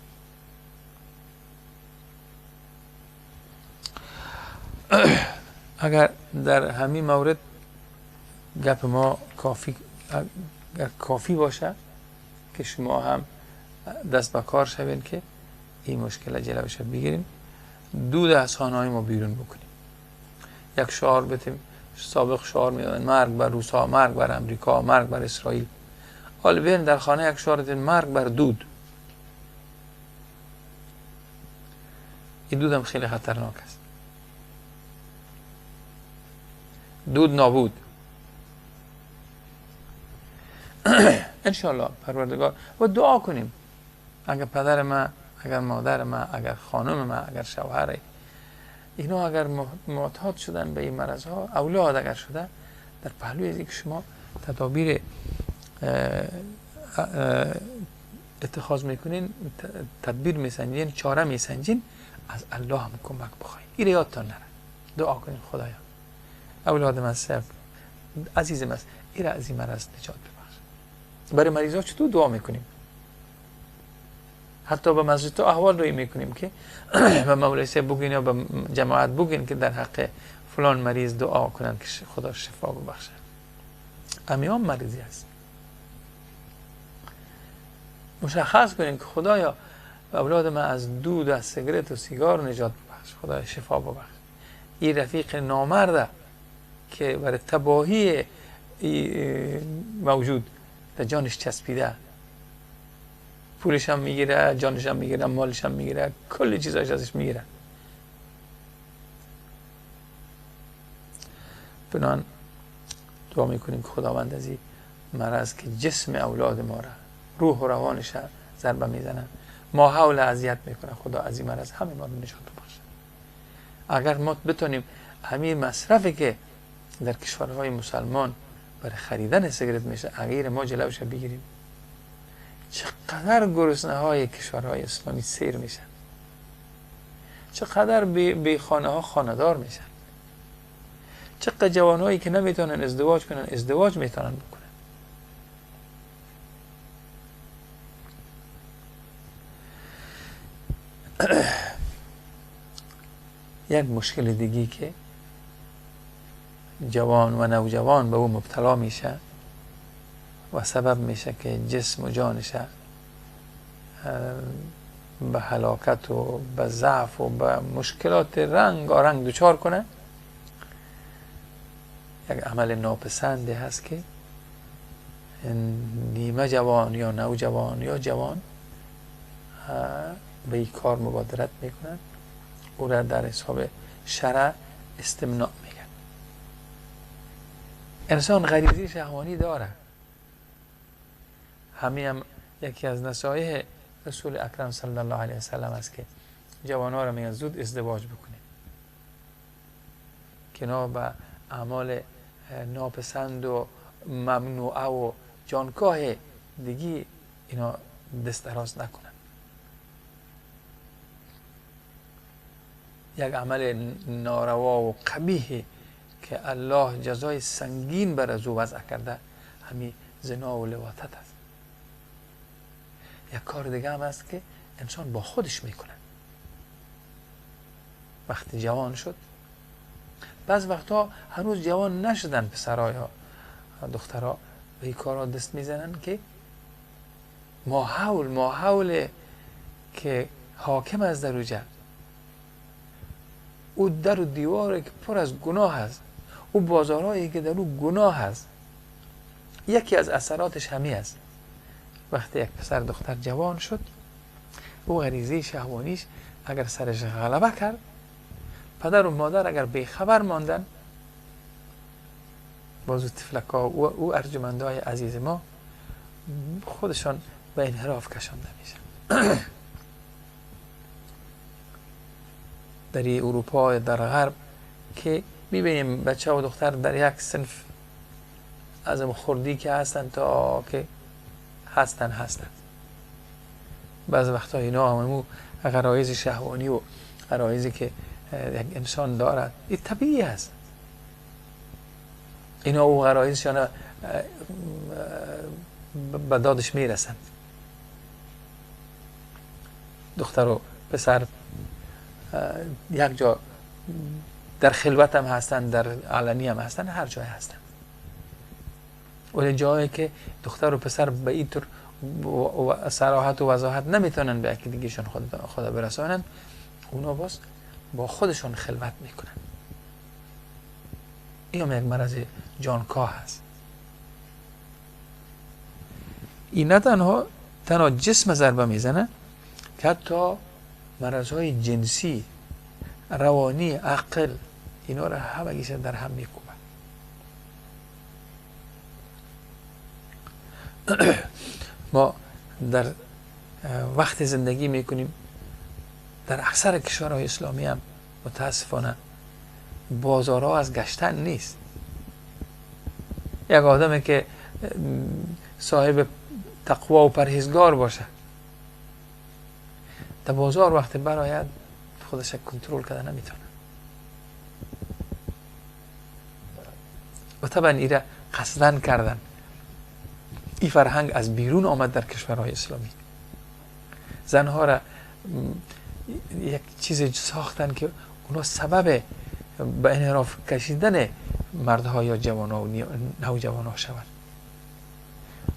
اگر در همین مورد گپ ما کافی، اگر کافی باشه که شما هم دست به کار شوین که این مشکل جلوش بگیریم، دود از خانه ما بیرون بکنیم. یک شعار بتیم، سابق شعار میدادن مرگ بر روسا، مرگ بر امریکا، مرگ بر اسرائیل. حالا بیاین در خانه یک شعار بدین مرگ بر دود. این دود هم خیلی خطرناک است. دود نابود. انشالله پروردگار و دعا کنیم اگر پدر ما، اگر مادر ما، اگر خانم ما، اگر شوهر اینا اگر معتاد شدن به این مرض ها، اولاد اگر شده، در پهلوی از اینکه شما تدابیر اتخاذ میکنین، تدبیر میسنجین، چاره میسنجین، از الله هم کمک بخواین. این یادتان نره، دعا کنین خدایا اولاد من سر عزیز من است، این از این مرض نجات ببخش. برای مریض ها چطور دعا میکنیم؟ حتی به مسجد احوال روی میکنیم که به مولوی صاحب بگین یا به جماعت بگین که در حق فلان مریض دعا کنن که خدا شفا ببخشه. امیان مریضی هست. مشخص کنیم که خدایا اولاد من از دود، از سیگرت و سیگار نجات ببخش، خدایا شفا ببخش. این رفیق نامرده که برای تباهی موجود در جانش چسبیده، پولش هم میگیره، جانش هم میگیره، مالش هم میگیره، کل چیزاش ازش میگیره. بنان دعا میکنیم که خداوند از این مرض که جسم اولاد ما را، روح و روانش ضربه میزنه، ما حول اذیت میکنه، خدا از این مرض همه ما رو نجات ببخشه. اگر ما بتونیم همین مصرفی که در کشورهای مسلمان برای خریدن سیگرت میشه، اگر ما جلوش بگیریم، چقدر گرسنه های کشورهای اسلامی سیر میشن، چقدر بی خانه ها خانه دار میشن، چقدر جوان هایی که نمیتونن ازدواج کنن ازدواج میتونن بکنن. یک مشکل دیگه که جوان و نوجوان به او مبتلا میشه و سبب میشه که جسم و جانش به هلاکت و به ضعف و به مشکلات رنگ آرنگ دچار کنه، یک عمل ناپسندی هست که نیمه جوان یا نوجوان یا جوان به این کار مبادرت میکنن، او را در حساب شرع استمناع میگن. انسان غریزه شهوانی داره. همین هم یکی از نصایح رسول اکرم صلی الله علیه وسلم است که جوانها را میگن زود ازدواج بکنید که نا به اعمال ناپسند و ممنوعه و جانکاه دیگه اینا دست دراز نکنن. یک عمل ناروا و قبیح که الله جزای سنگین بر از او وضع کرده همین زنا و لواطت است. یک کار دیگه هم است که انسان با خودش میکنه. وقتی جوان شد، بعض وقتها هنوز جوان نشدن پسرها یا دخترها به این کارها دست میزنن که ماحول که حاکم از در اوجه، او در و دیواره که پر از گناه است، او بازارهایی که در او گناه است، یکی از اثراتش همی است. وقتی یک پسر دختر جوان شد، او غریزه شهوانیش اگر سرش غلبه کرد، پدر و مادر اگر بیخبر ماندن، باز طفلک‌ها و او ارجمندهای عزیز ما خودشان به انحراف کشانده میشن. در اروپا، در غرب که میبینیم بچه و دختر در یک صنف از خردی که هستن تا که هستن. بعض وقتا اینا همو غرایز شهوانی و غرایزی که یک انسان دارد این طبیعی است. اینا او غرایزشان به دادش میرسند. دختر و پسر یک جا در خلوت هم هستن، در علنی هم هستن، هر جای هستن. ولی جایی که دختر و پسر به این طور صراحت و وضاحت نمیتونن به یکی دیگهشون خدا برسانن، اونا باز با خودشون خلوت میکنن. این هم یک مرض جانکاه هست. این نه تنها جسم ضربه میزنه که حتی مرض های جنسی، روانی، عقل، اینا را همگیش در هم میکوبه. ما در وقت زندگی میکنیم در اکثر کشورهای اسلامی هم متاسفانه بازارها از گشتن نیست. یک آدمی که صاحب تقوا و پرهیزگار باشه در بازار وقتی براید خودش کنترل کرده نمیتونه و طبعا ایره قصدن کردن. این فرهنگ از بیرون آمد در کشورهای اسلامی. زنها را یک چیز ساختن که اونا سبب به انحراف کشیدن مردها یا جوانها و نوجوانها شوند.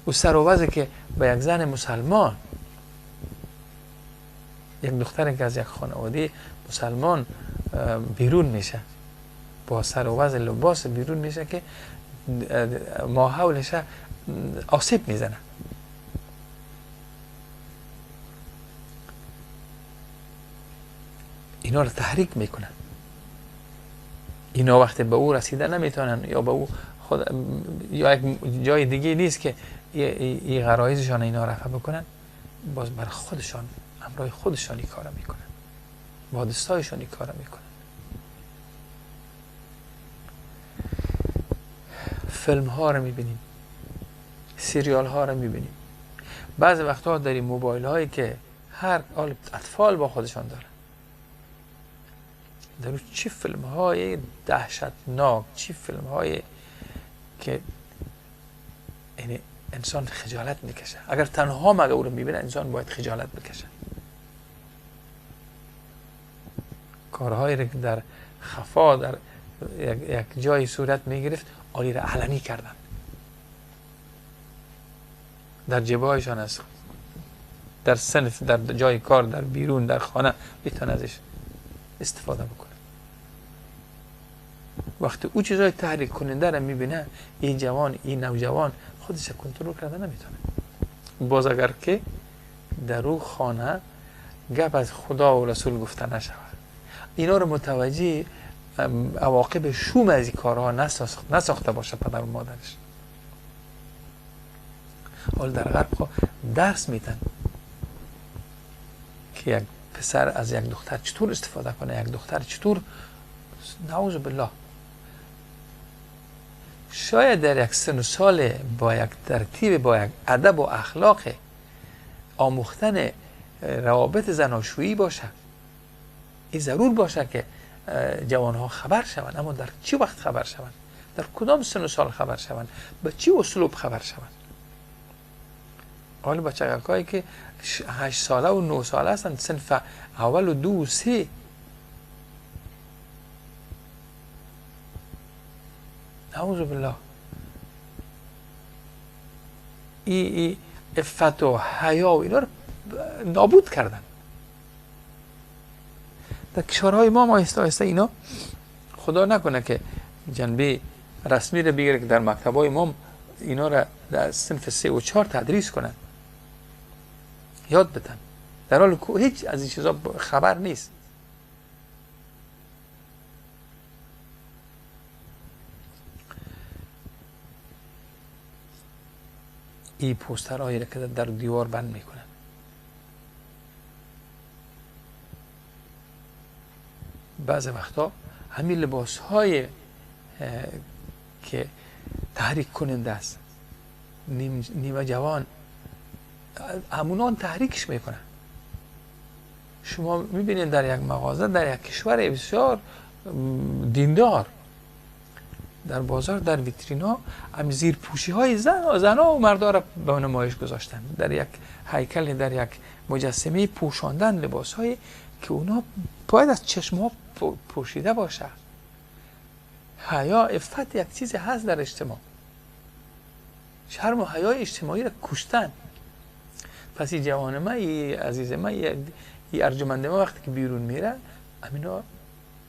و سر و وضع که به یک زن مسلمان، یک دختر که از یک خانواده مسلمان بیرون میشه، با سر و وضع لباس بیرون میشه که ماحولش آسیب میزنه. اینا رو تحریک میکنن. اینا وقتی به او رسیده نمیتونن یا به او خود یا یک جای دیگه نیست که این غرایزشان اینا رفع بکنن، باز بر خودشان همراه خودشان این کارا میکنن، با دستایشان این کارا میکنن. فیلم ها رو میبینیم، سریال ها رو میبینیم، بعضی وقتها در این موبایل هایی که هر اطفال با خودشان دارن، در چه فیلم های دهشتناک، چه فیلم های که یعنی انسان خجالت میکشه. اگر تنها مگه او رو میبینه انسان باید خجالت بکشه. کارهایی که در خفا در یک جای صورت میگرفت آلی را علنی کردن، در جبهایشان است، در صنف، در جای کار، در بیرون، در خانه میتونه ازش استفاده بکنه. وقتی او چیزای تحریک کننده را میبینه، این جوان، این نوجوان خودش کنترل کرده نمیتونه. باز اگر که در او خانه گپ از خدا و رسول گفته نشود، اینا رو متوجه عواقب شوم از این کارها نساخته باشه پدر و مادرش. حال در غرب خب درس میتن که یک پسر از یک دختر چطور استفاده کنه، یک دختر چطور، نعوذ بالله، شاید در یک سن و سال با یک ترتیب، با یک ادب و اخلاق آموختن روابط زناشویی باشه، این ضرور باشه که جوانها خبر شوند. اما در چی وقت خبر شوند؟ در کدام سن و سال خبر شوند؟ به چی اسلوب خبر شوند؟ حالا بچه‌هایی که 8 ساله و 9 ساله هستند، صنف اول و 2 و 3، نعوذ بالله، ای عفت و حیا و اینا رو نابود کردن. در کشورهای ما آهسته آهسته اینا، خدا نکنه که جنبه رسمی رو بگیره که در مکتبای ما اینا رو در صنف 3 و 4 تدریس کنن، یاد بدن، در حال که هیچ از این چیزا خبر نیست. این پوسترهایی را که در دیوار بند میکنن، بعض وقتا همین لباس های که تحریک کننده است، نیمه جوان همونان تحریکش میکنن. شما میبینید در یک مغازه، در یک کشور بسیار دیندار، در بازار، در ویترینا هم زیرپوشی های زنها و مردها را به نمایش گذاشتن، در یک هیکل، در یک مجسمه پوشاندن لباس هایی که اونا باید از چشم ها پوشیده باشه. حیا، عفت یک چیزی هست در اجتماع. شرم و حیای اجتماعی را کشتن. پس این جوان ما، ای عزیز ما، ای ارجمند ما وقتی که بیرون میره امینا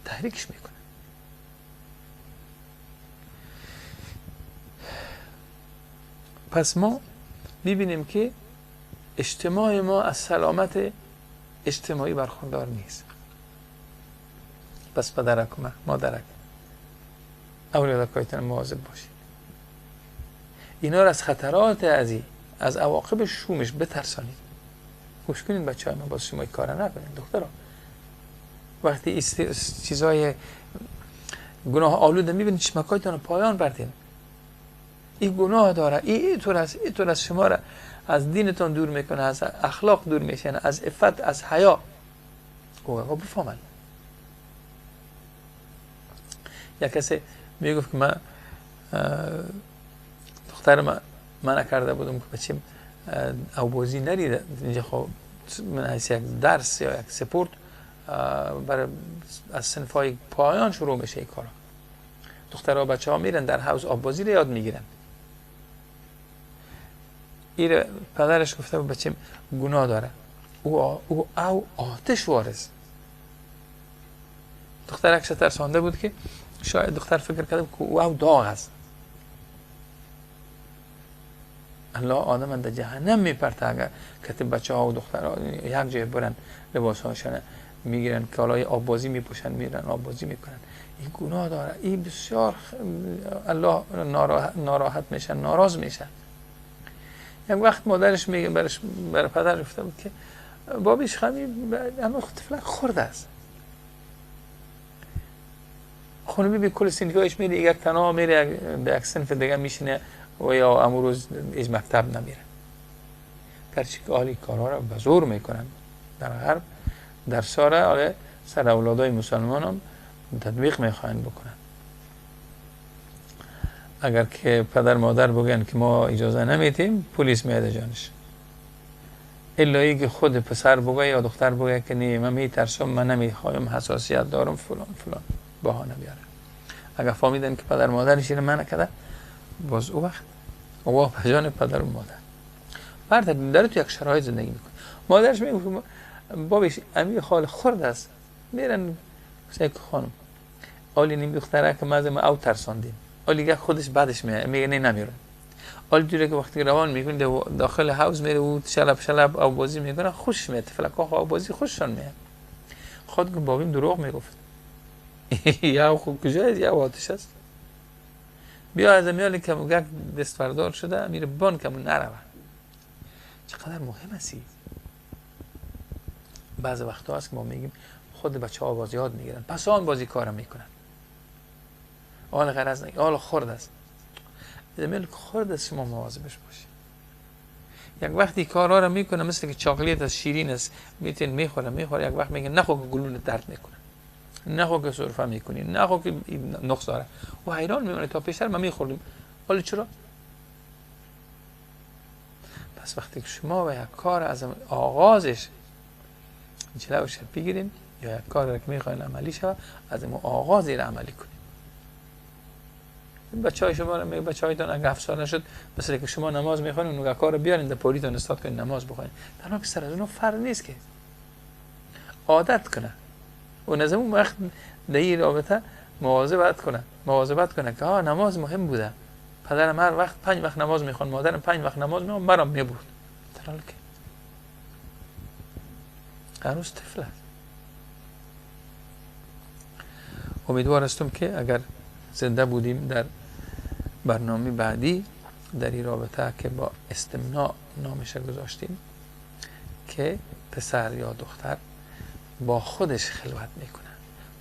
تحریکش میکنه. پس ما میبینیم که اجتماع ما از سلامت اجتماعی برخوردار نیست. پس پدرک و مادرک، اولادکایتان مواظب باشید، اینا را از خطرات از عواقب شومش بترسانید. گوش کنید بچه های ما، باز شما کار نکنید دخترها. وقتی چیزای گناه آلود میبینید چشمکایتان رو پایان بردین. این گناه داره، این طور است، این طور است، شما را از دینتان دور میکنه، از اخلاق دور میشن، از عفت، از حیا. او بفهمن. یک کسی میگفت که من دختر من منع کرده بودم که بچیم او بازی نریده اینجا. خب من حیث یک درس یا یک سپورت برای از صنف‌های پایان شروع میشه این کارا. دخترها بچه ها میرن در حوض آب بازی رو یاد میگیرن. این پدرش گفته بود بچیم گناه داره، او آتش وارز. دخترک ترسانده بود که شاید دختر فکر کرده که او داغ است. الله آدم در جهنم میپرته اگر که بچه ها و دخترها یک جای برن لباس هاشون میگیرن، کالای آب بازی میپوشن، میرن آب بازی میکنن. این گناه داره، این بسیار الله ناراحت میشن، ناراض میشن. یک وقت مادرش میگه برای پدرش گفته بود که بابیش خمی همه طفلک خورده است. خانمی به کل سنگایش میره، یک تنها میره به یک صنف دیگه میشینه و یا امروز از مکتب نمیره. گرچه که اهل کارها را به زور میکنن در غرب، در ساره آره سر اولادای مسلمان هم تطبیق میخواین بکنن. اگر که پدر مادر بگن که ما اجازه نمیتیم، پلیس میاد جانش. الا ای که خود پسر بگه یا دختر بگه که نه من میترسم، من نمیخوایم، حساسیت دارم، فلان فلان بهانه بیاره. اگر فهمیدن که پدر مادرش اینو منع کرده، باز او وقت او به جان پدر و مادر برد داره تو یک شرایط زندگی میکنه. مادرش میگه بابش امیر خال خرد است، میرن سیک خانم آلی نیم دختره که ما او ترساندیم، آلی خودش بعدش میگه نه نمیرم. آلی دوره که وقتی روان میکنه داخل حوض میره و شلب شلب او بازی میکنه، خوشش میاد، طفلک‌ها او بازی خوششان میاد. خود که بابیم دروغ میگفت. یا خب کجاست یا آتش است. بیا از میالی که یک دستوردار شده میره بانکمون نروه. چقدر مهم است. بعض وقتها هست که ما میگیم خود بچه ها بازی یاد میگیرن، پس آن بازی کارم میکنن. آل غرض نگه، آل خرد است. میل خرد است، شما مواظبش باشید. یک وقتی کارها رو میکنه مثل که چاکلیت است، شیرین است، میتین میخوره میخوره، یک وقت میگه نخو که گلون درد میکنه، نخو که سرفه میکنی، نخو که نقص داره. و حیران میمونه تا پیشتر ما میخوردیم، حالا چرا؟ پس وقتی که شما و یک کار از آغازش جلوش بگیرین یا یک کار که میخواین عملی شود، از آغاز را عملی کنین. بچه های شما میگه بچه هایتان اگه 7 ساله شد، مثل که شما نماز میخوانین اون کار رو بیارین در پولیتان استاد کنین نماز بخوانین. در حالی که سر از اونها فرق نیست که عادت کنه و از اون وقت در این رابطه مواظبت کنه، مواظبت کنه که ها نماز مهم بوده، پدرم هر وقت 5 وقت نماز میخوان، مادرم 5 وقت نماز میخوان، مرام میبرد. در حالی که هنوز طفل است. امیدوار هستم که اگر زنده بودیم در برنامه بعدی در این رابطه که با استمناع نامش گذاشتیم، که پسر یا دختر با خودش خلوت میکنه،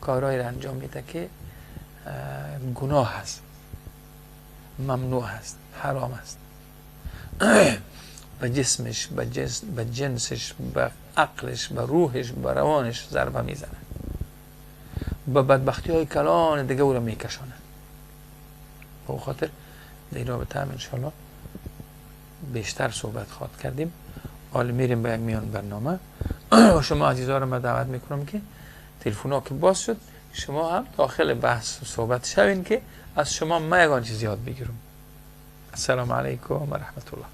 کارهایی را انجام میده که گناه هست، ممنوع هست، حرام است. به جسمش، به جنسش، به عقلش، به روحش، به روانش ضربه میزنه، به بدبختی های کلان دیگه او را میکشانه. به خاطر در این رابطه هم انشاءالله بیشتر صحبت خواهد کردیم. حالا میریم به یک میان برنامه. شما عزیزا رو من دعوت میکنم که تلفن ها که باز شد شما هم داخل بحث صحبت شوین که از شما ما یگان چیز یاد بگیرم. السلام علیکم و رحمت الله.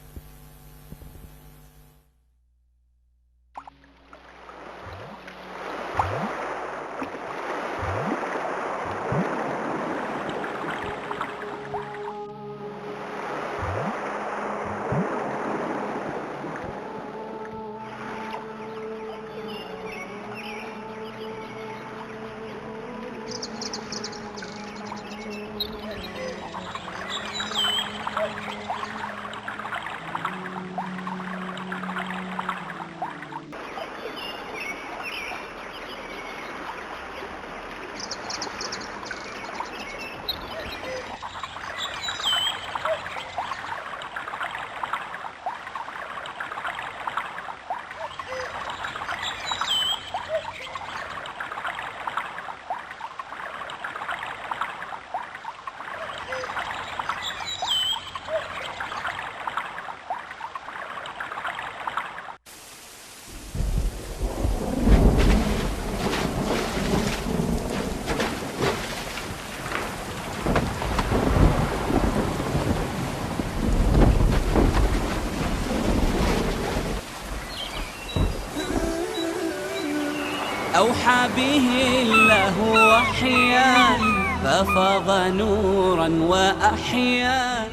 أوحى به الله وحيا ففاض نورا وأحيا.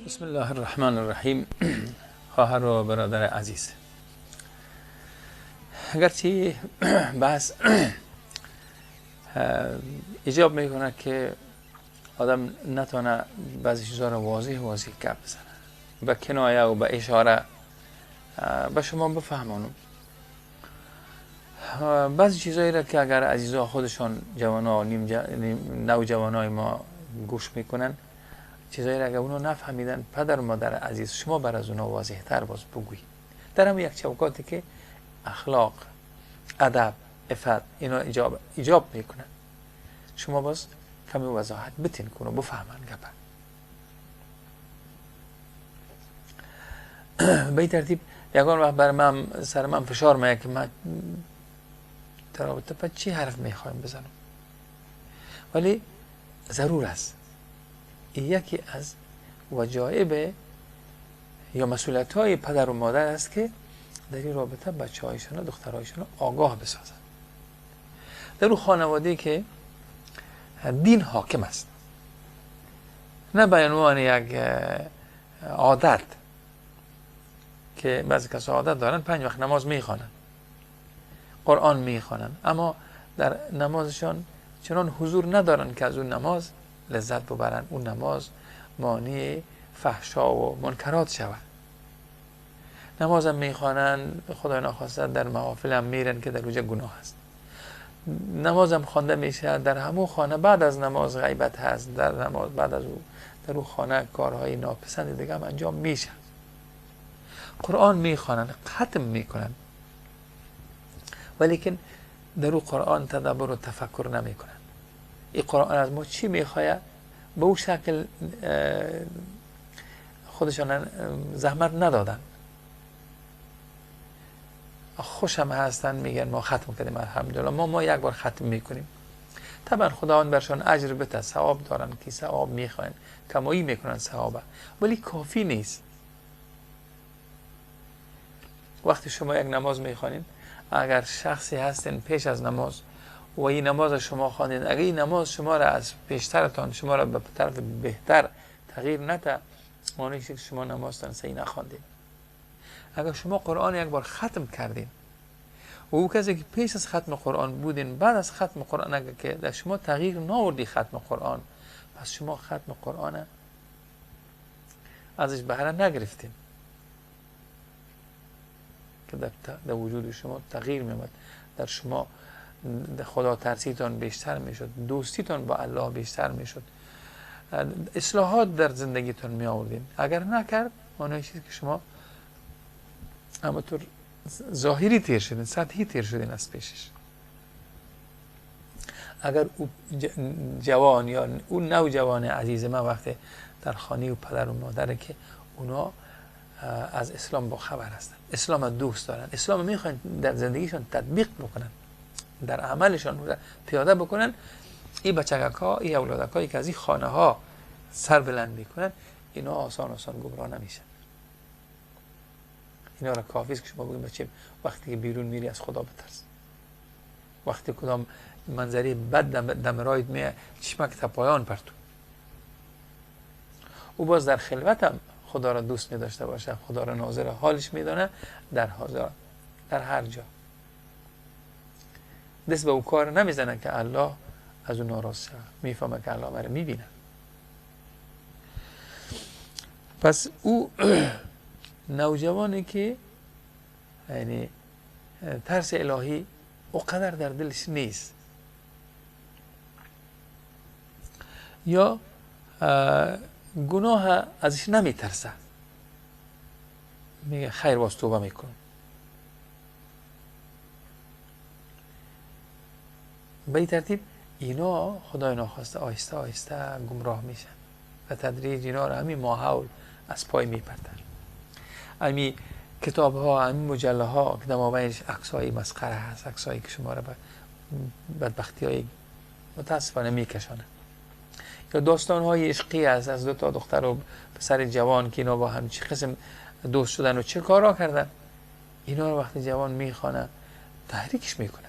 بسم الله الرحمن الرحیم. خواهر و برادر عزیز، اگرچه بحث ایجاب میکنه که آدم نتونه بعضی چیزا رو واضح گپ بزنه، به کنایه و به اشاره به شما بفهمانم بعضی چیزایی را که اگر عزیزا خودشان جوانا نوجوانای ما گوش میکنن، چیزایی را اگر اونا نفهمیدن، پدر و مادر عزیز شما بر از اونا واضح تر باز بگویید. در هم یک چوکاتی که اخلاق، ادب، عفت اینا ایجاب میکنن، شما باز کمی وضاحت بتین کنو بفهمن گپن. به این ترتیب یگان وقت بر من سر من فشار میاد که من در رابطه با چی حرف میخوایم بزنم، ولی ضرور است. یکی از وجایب یا مسئولیت های پدر و مادر است که در این رابطه بچه هایشان و دخترهایشان آگاه بسازند. در اون خانواده که دین حاکم است، نه به عنوان یک عادت که بعضی کسا عادت دارن 5 وقت نماز میخوانن، قرآن میخوانن، اما در نمازشان چنان حضور ندارن که از اون نماز لذت ببرن، اون نماز مانع فحشا و منکرات شود. نمازم میخوانن، خدای ناخواسته در محافل هم میرن که در اونجا گناه است. نمازم خوانده میشه، در همون خانه بعد از نماز غیبت هست، در نماز بعد از او در اون خانه کارهای ناپسند دیگه هم انجام میشه. قرآن میخوانن، ختم میکنن، ولیکن در او قرآن تدبر و تفکر نمیکنن. این قرآن از ما چی میخواید؟ به او شکل خودشان زحمت ندادن. خوشم هستن میگن ما ختم کردیم الحمدلله، ما یک بار ختم میکنیم. طبعا خداوند برشان اجر بده، ثواب دارن که ثواب میخواین، کمایی میکنن ثوابه، ولی کافی نیست. وقتی شما یک نماز میخوانین، اگر شخصی هستین پیش از نماز و این نماز شما خواندین، اگر این نماز شما را از پیشترتان شما را به طرف بهتر تغییر نده، معنیش که شما نمازتان صحیح نخواندین. اگر شما قرآن یک بار ختم کردین و او کسی که پیش از ختم قرآن بودین، بعد از ختم قرآن اگر که در شما تغییر ناوردی ختم قرآن، پس شما ختم قرآن ازش بهره نگرفتین که در وجود شما تغییر می‌آمد، در شما خدا ترسیتان بیشتر میشد، دوستیتان با الله بیشتر میشد، اصلاحات در زندگیتان می آوردین. اگر نکرد، معنیش که شما اما تو ظاهری تیر شدین، سطحی تیر شدین از پیشش. اگر او جوان یا او نوجوان عزیز من وقتی در خانه و پدر و مادر که اونا از اسلام با خبر هستن، اسلام دوست دارن، اسلام میخوان در زندگیشان تطبیق بکنن، در عملشان پیاده بکنن، این بچگک ها، این اولادک هایی که از این خانه ها سر بلند میکنن، اینا آسان آسان گمراه نمیشن. اینا را کافی است که شما بگید بچه وقتی که بیرون میری از خدا بترس، وقتی کدام منظری بد دم رایت میه چشمک تا پایان پرتو. او باز در خلوت هم خدا را دوست می داشته باشه، خدا را ناظر حالش میدانه، در حاضر در هر جا دست به او کار نمیزنه که الله از او ناراض شود، میفهمه که الله مرا میبینه. پس او نوجوانی که یعنی ترس الهی او قدر در دلش نیست، یا گناه ازش نمیترسه، میگه خیر باز توبه میکنم. به این ترتیب اینا خدای ناخواسته آهسته آهسته گمراه میشن و تدریج اینا رو همین ماحول از پای میپرتن. همین کتاب ها، همین مجله ها که در مابینش عکسای مسخره هست، عکسایی که شما رو به بدبختی های متاسفانه میکشانه، یا داستان های عشقی هست از دو تا دختر و پسر جوان که اینا با هم چه قسم دوست شدن و چه کارا کردن، اینا رو وقتی جوان میخوانه تحریکش میکنه.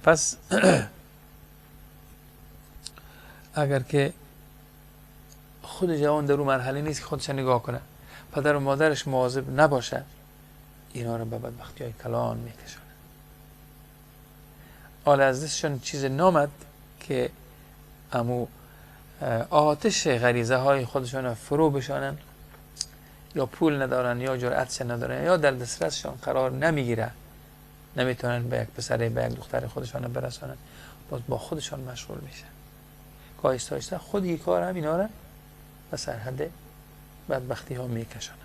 پس اگر که خود جوان در اون مرحله نیست که خودش نگاه کنه، پدر و مادرش مواظب نباشه، اینا رو به بدبختی های کلان میکشانه. حال از دستشان چیز نامد که امو آتش غریزه های خودشان فرو بشانن، یا پول ندارن یا جرأتش ندارن یا در دسترسشان قرار نمیگیره، نمیتونن به یک پسر به یک دختر خودشان برسانن، باز با خودشان مشغول میشن. آهسته آهسته خود یک کار هم اینا را به سرحد بدبختی ها میکشانن.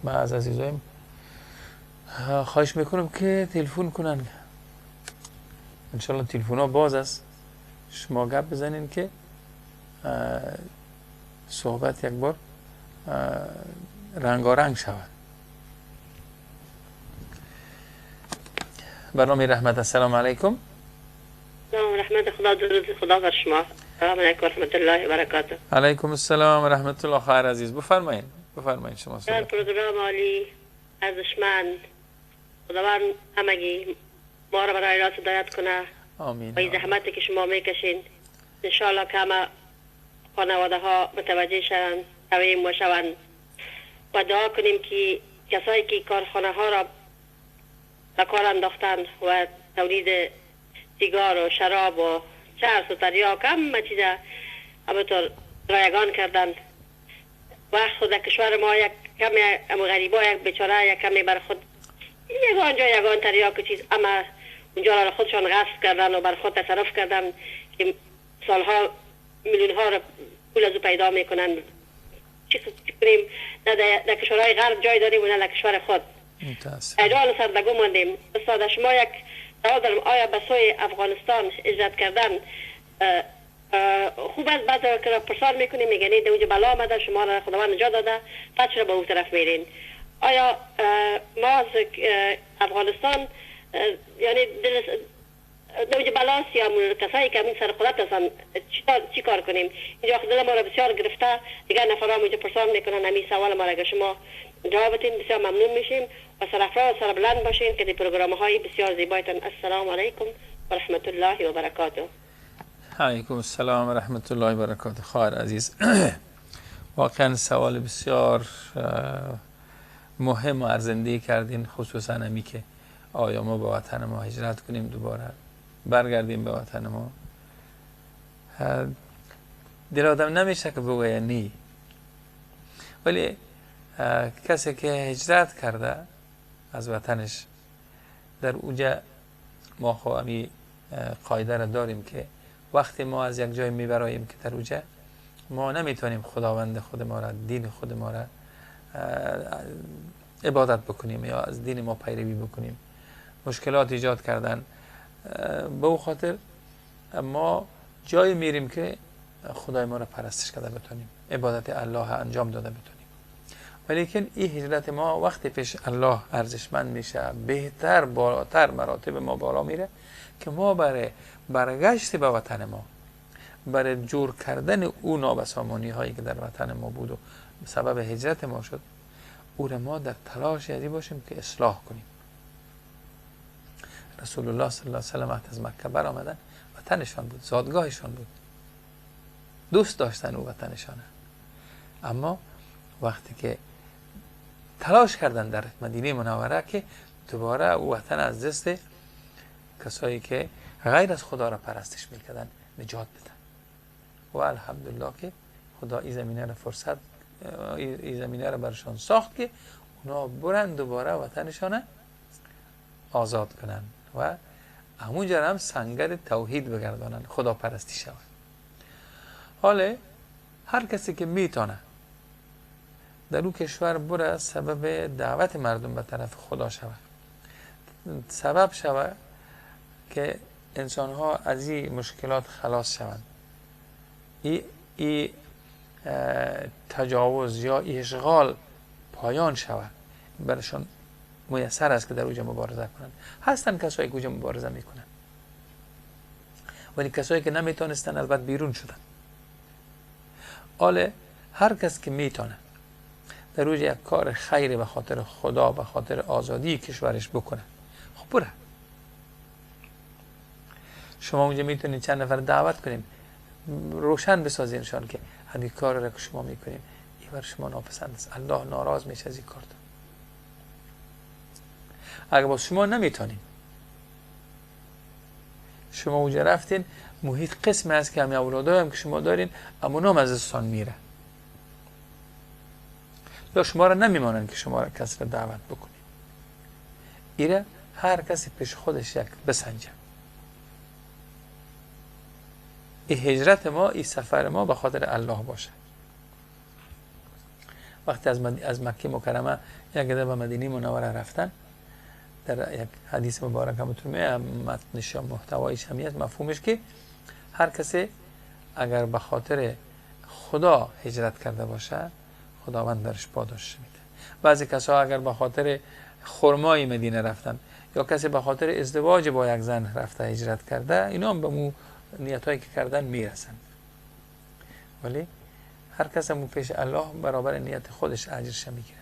من از عزیزایم خواهش میکنم که تلفن کنن، انشالله تلفن ها باز است، شما گپ بزنین که صحبت یک بار رنگارنگ شود. برنامه رحمت. السلام علیکم. سلام رحمت خدا، درود خدا بر شما. السلام علیکم و رحمت الله و برکاته. علیکم السلام و رحمت الله. خواهر عزیز بفرمایید، بفرمایید شما. در پروگرام عالی ارزشمند، خداوند همگی ما را برای راست هدایت کنه. آمین. و این زحمتی که شما میکشین انشالله که همه خانواده ها متوجه شوند، تویم شوند و دعا کنیم که کسایی که کارخانه ها را به کار انداختن و تولید سیگار و شراب و چرس و تریاک همه چیز همطور رایگان کردن، وقت خود در کشور ما یک کمی غریبا یک بیچاره یک کمی بر خود یگان جا یگان تریاک چیز، اما اونجا را خودشان غصب کردن و بر خود تصرف کردن که سالها میلیون ها را پول از او پیدا میکنن. چی کنیم؟ نه در کشورهای غرب جای داریم و نه در کشور خود. ایران سردگو ماندیم. استاد شما یک سوال دارم، آیا به سوی افغانستان هجرت کردن خوب است؟ بعضی که پرسان میکنیم میگن در اونجا بلا آمده، شما را خداوند نجات داده، پس چرا به اون طرف میرین؟ آیا ما از افغانستان یعنی در اونجا بلاست یا کسایی که همین سر قدرت هستن چی کار کنیم؟ اینجا دل ما را بسیار گرفته، دیگر نفرها اینجا پرسان میکنن همین سوال ما را اگر شما جواب بدین بسیار ممنون میشیم و سرافراز و سربلند باشین که در پروگرام های بسیار زیبایتان. السلام علیکم و رحمت الله و برکاته. علیکم السلام و رحمت الله و برکاته. خواهر عزیز واقعا سوال بسیار مهم و ارزنده کردین، خصوصا همی که آیا ما به وطن ما هجرت کنیم دوباره برگردیم به وطن ما. دل آدم نمیشه که بگویه نی، ولی کسی که هجرت کرده از وطنش در اونجا ما خب همی قاعده را داریم که وقتی ما از یک جای میبراییم که در اونجا ما نمیتونیم خداوند خود ما را، دین خود ما را عبادت بکنیم یا از دین ما پیروی بکنیم. مشکلات ایجاد کردن. به او خاطر ما جایی میریم که خدای ما را پرستش کرده بتونیم، عبادت الله انجام داده بتونیم. ولیکن این هجرت ما وقتی پیش الله ارزشمند میشه، بهتر، بالاتر، مراتب ما بالا میره که ما برای برگشت به وطن ما، برای جور کردن او نابسامانی هایی که در وطن ما بود و سبب هجرت ما شد، او را ما در تلاش ازی باشیم که اصلاح کنیم. رسول الله صلی الله علیه و سلم وقتی از مکه برآمدن، وطنشان بود، زادگاهشان بود، دوست داشتن او وطنشانه. اما وقتی که تلاش کردن در مدینه منوره که دوباره او وطن از دست کسایی که غیر از خدا را پرستش میکردن نجات بدن، و الحمدلله که خدا این زمینه را فرصت، این زمینه را برشان ساخت که اونا برن دوباره وطنشان آزاد کنن و همونجا هم سنگر توحید بگردانن، خدا پرستی شود. حالا هر کسی که میتونه در او کشور بره سبب دعوت مردم به طرف خدا شود، سبب شود که انسان ها از این مشکلات خلاص شوند، این تجاوز یا اشغال پایان شود، برشان میسر است که در اوجه مبارزه کنند. هستن کسایی که اوجه مبارزه میکنن، ولی کسایی که نمیتونستن البته بیرون شدن. حالا هر کس که میتونه در اوج یک کار خیر به خاطر خدا، به خاطر آزادی کشورش بکنه، خب بره. شما اونجا میتونید چند نفر دعوت کنیم، روشن بسازینشان که همین کار را که شما میکنیم این بر شما ناپسند است، الله ناراض میشه از این کار. اگر با شما نمیتونین، شما اونجا رفتین، محیط قسم است که همین اولادایی هم که شما دارین اما نام از دستان میره، یا شما را نمیمانند که شما را کس را دعوت بکنید. ایره هر کسی پیش خودش یک بسنجه. این هجرت ما، این سفر ما به خاطر الله باشه. وقتی از مکه مکرمه یک عده به مدینه منوره رفتن، در یک حدیث مبارک همونطور میاد، متنش یا محتوایش همیت مفهومش که هر کسی اگر به خاطر خدا هجرت کرده باشه، خداوند درش پاداش میده. بعضی کسا اگر به خاطر خرمای مدینه رفتن، یا کسی به خاطر ازدواج با یک زن رفته هجرت کرده، اینا هم به مو نیتایی که کردن میرسن. ولی هر کس هم پیش الله برابر نیت خودش اجرش میگیره.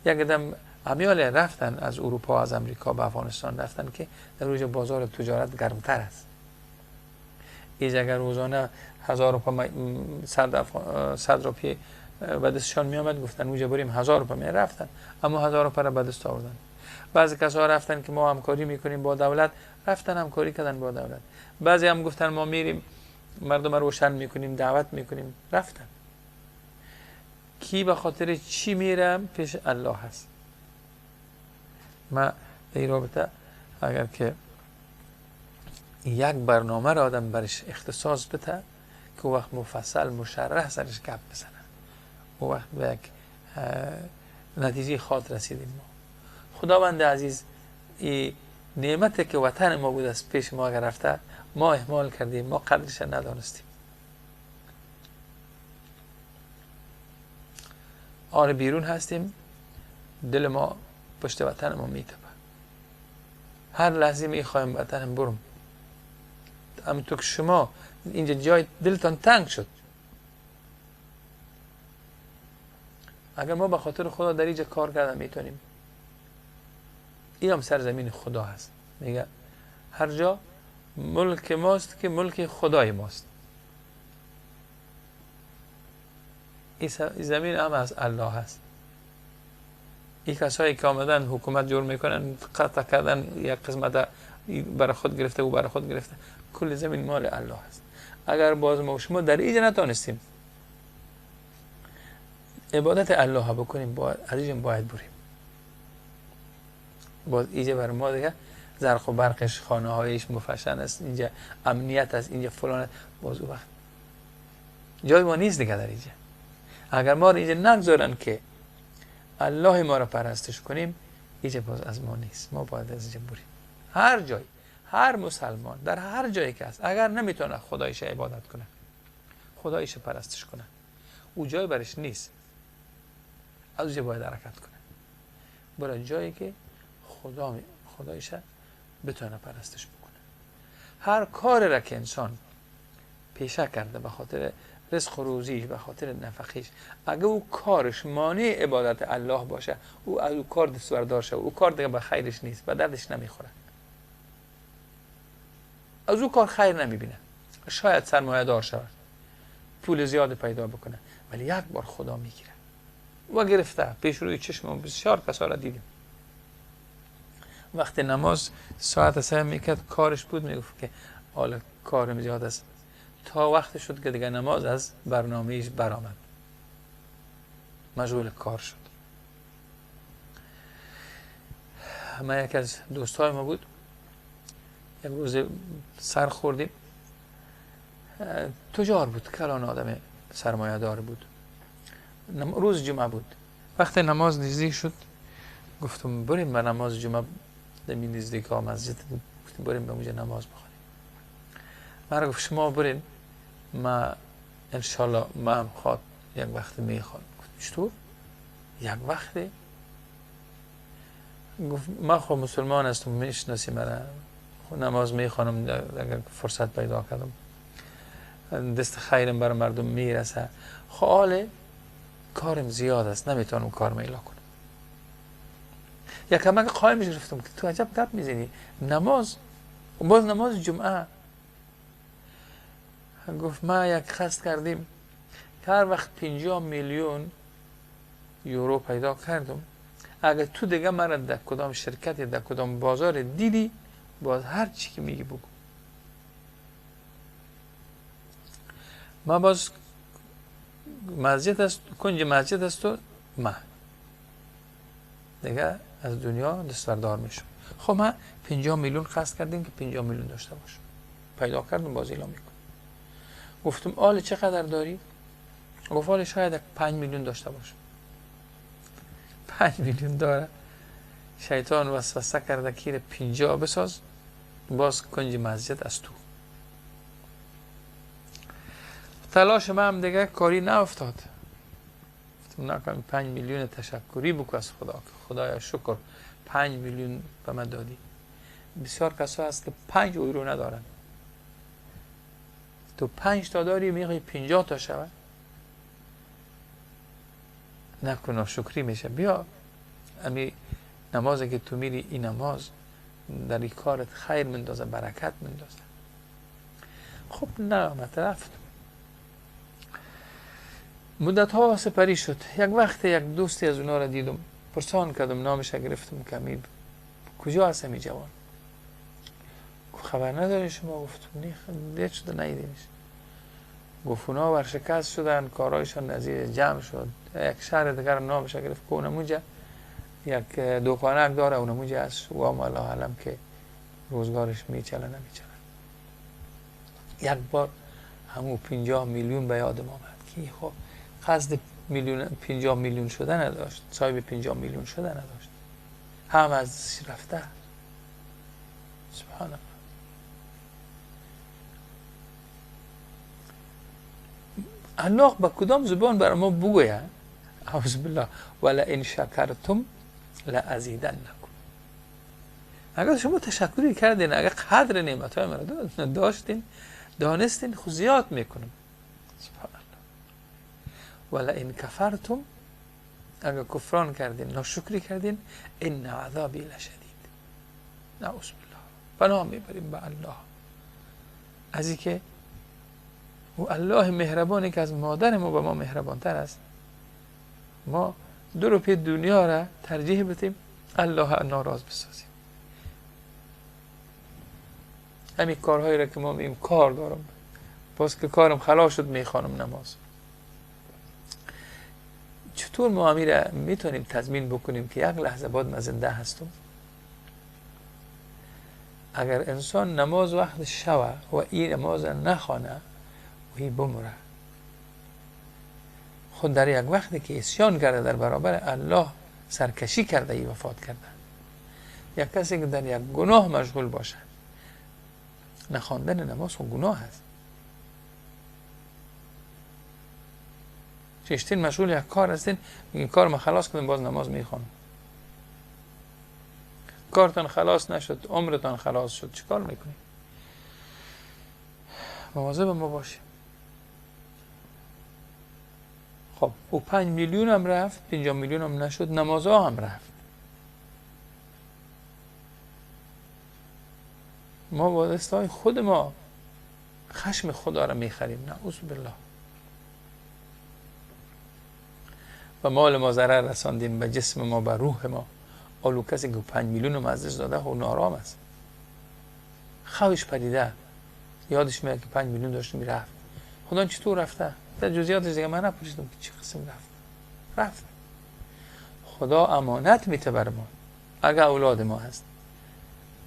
یک دم امیال رفتن از اروپا، از امریکا به افغانستان رفتن که در روز بازار تجارت گرمتر است. اینجا اگر روزانه 1000 روپیه 100 روپیه به دستشان می آمد، گفتن اونجا بریم 1000 روپیه می رفتن، اما 1000 روپیه را به دست آوردن. بعضی کسا رفتن که ما همکاری میکنیم با دولت، رفتن همکاری کردن با دولت. بعضی هم گفتن ما میریم مردم رو روشن میکنیم، دعوت میکنیم، رفتن. کی به خاطر چی میرم پیش الله هست. ما در این رابطه اگر که یک برنامه را آدم برش اختصاص بده که وقت مفصل مشرح سرش گپ بزنه، او وقت به یک نتیجه خاطر رسیدیم. ما خداوند عزیز این نعمت که وطن ما بود از پیش ما اگر رفته، ما اهمال کردیم، ما قدرش ندانستیم. آره بیرون هستیم، دل ما پشت وطن ما میتپه، هر لحظه میخوایم وطنم برم. همونطور که شما اینجا جای دلتان تنگ شد، اگر ما به خاطر خدا در اینجا کار کردن میتونیم، این هم سرزمین خدا هست. میگه هر جا ملک ماست که ملک خدای ماست. این زمین هم از الله هست. این کسایی که آمدن حکومت جور میکنن، قطع کردن، یک قسمت برای خود گرفته و برای خود گرفته، کل زمین مال الله هست. اگر باز ما شما در اینجا نتانستیم عبادت الله بکنیم، باید از اینجا باید بریم. باز اینجا بر ما دیگه زرق و برقش، خانه هایش مفشن است، اینجا امنیت است، اینجا فلان است. باز او وقت جای ما نیست دیگه در اینجا. اگر ما رو اینجا نگذارن که الله ما رو پرستش کنیم، اینجا باز از ما نیست، ما باید از اینجا بریم. هر جای، هر مسلمان در هر جایی که هست، اگر نمیتونه خدایش عبادت کنه، خدایش پرستش کنه، او جای برش نیست، از اونجا باید حرکت کنه برای جایی که خدایش بتونه پرستش بکنه. هر کاری را که انسان پیشه کرده به خاطر رزق و روزیش، به خاطر نفقیش، اگه او کارش مانع عبادت الله باشه، او از او کار دستبردار شه، او کار دیگه به خیرش نیست، به دردش نمیخوره، از او کار خیر نمیبینه. شاید سرمایه دار شود، پول زیاد پیدا بکنه، ولی یک بار خدا میگیره و گرفته پیش روی چشم. بسیار کسا را دیدیم وقتی نماز ساعت 3 میکرد، کارش بود، میگفت که حالا کارم زیاد است، تا وقت شد که دیگه نماز از برنامهش برآمد، مشغول کار شد. من یکی از دوستای ما بود، یک روز سر خوردیم، تجار بود، کلان آدم سرمایه دار بود، روز جمعه بود، وقتی نماز نزدیک شد گفتم بریم به نماز جمعه، دمی نزدیک ها مسجد بود، گفتم بریم به اونجا نماز بخوانیم. من گفت شما برین، ما انشالله ما هم خواد یک وقت میخوان. گفت چطور؟ یک وقتی؟ گفت ما خب مسلمان هستم، میشناسی مرا، نماز میخوانم اگر فرصت پیدا کردم، دست خیرم بر مردم میرسه، خب حال کارم زیاد است، نمیتونم کار میلا کنم. یک کمک قایمش گرفتم که تو عجب گپ میزنی، نماز، باز نماز جمعه. گفت ما یک قصد کردیم که هر وقت 50 میلیون یورو پیدا کردم، اگر تو دیگه مرا در کدام شرکت در کدام بازار دیدی، باز هر چی که میگی بگو. ما باز مسجد است، کنج مسجد است و ما دیگه از دنیا دستبردار میشم. خب ما 50 میلیون قصد کردیم که 50 میلیون داشته باشم، پیدا کردم باز اعلام میکنم. گفتم آل چقدر داری؟ گفت آل شاید 5 میلیون داشته باشم. 5 میلیون داره. شیطان وسوسه کرده که 50 بساز، باز کنج مسجد از تو. تلاش من هم دیگه کاری نافتاد. گفتم نکنم 5 میلیون تشکری بکن از خدا، خدایا شکر 5 میلیون به من دادی. بسیار کسا هست که 5 یورو ندارن، تو 5 تا داری میخوای 50 تا شود، نکن شکری میشه. بیا امی نمازی که تو میری، این نماز در این کارت خیر مندازه، برکت مندازه. خب نه، من رفت. مدت ها سپری شد. یک وقت یک دوستی از اونا را دیدم، پرسان کردم، نامش گرفتم که می کجا هست می جوان؟ خبر نداری شما؟ گفتم نه، دیر شده ندیدیمش. گفت اونا ورشکست شدن، کارایشان نزدیک جمع شد، یک شهر دیگر نامش گرفت که اونمونجا یک دکانک داره، اونمونجا هست و هم الله علم که روزگارش میچله نمیچله. یک بار همون 50 میلیون به یادم آمد که خب قصد 50 میلیون شده نداشت، صاحب 50 میلیون شده نداشت، هم از رفته. سبحان الله. الله به کدام زبان بر ما بگوید؟ اعوذ بالله، ولئن شکرتم لازیدنکم. اگر شما تشکری کردین، اگر قدر نعمت‌های مرا داشتین، دانستین، خو زیاد میکنم. سبحان الله. ولئن کفرتم، اگر کفران کردین، ناشکری کردین، ان عذابی لشدید. نعوذ بالله. پناه میبریم به الله از اینکه او الله مهربانی که از مادر ما به ما مهربانتر است، ما دو روپیه دنیا را ترجیح بدیم، الله ناراض بسازیم. همین کارهایی را که ما میگیم کار دارم، باز که کارم خلاص شد میخوانم نماز. چطور ما امیر میتونیم تضمین بکنیم که یک لحظه بعد من زنده هستم؟ اگر انسان نماز وقت شوه و این نماز نخوانه و این بمره، خود در یک وقتی که عصیان کرده، در برابر الله سرکشی کرده، ای وفات کرده. یک کسی که در یک گناه مشغول باشه، نخواندن نماز خود گناه است. چشتین مشغول یک کار هستین، میگین کار ما خلاص کردیم باز نماز میخوانم. کارتان خلاص نشد، عمرتان خلاص شد، چیکار میکنی؟ مواظب ما باشیم. خب او 5 میلیون هم رفت، 5 میلیون هم نشد، نمازها هم رفت. ما با دستای خود ما خشم خدا را میخریم، نعوذ بالله. و مال ما ضرر رساندیم به جسم ما، به روح ما. آلو کسی که 5 میلیون هم از دست داده خب نارام است، خوش پدیده، یادش میاد که 5 میلیون داشت میرفت. خدا چطور رفته؟ در جزئیاتش دیگه من نپرسیدم که چه قسم رفت. خدا امانت میته بر ما، اگر اولاد ما هست،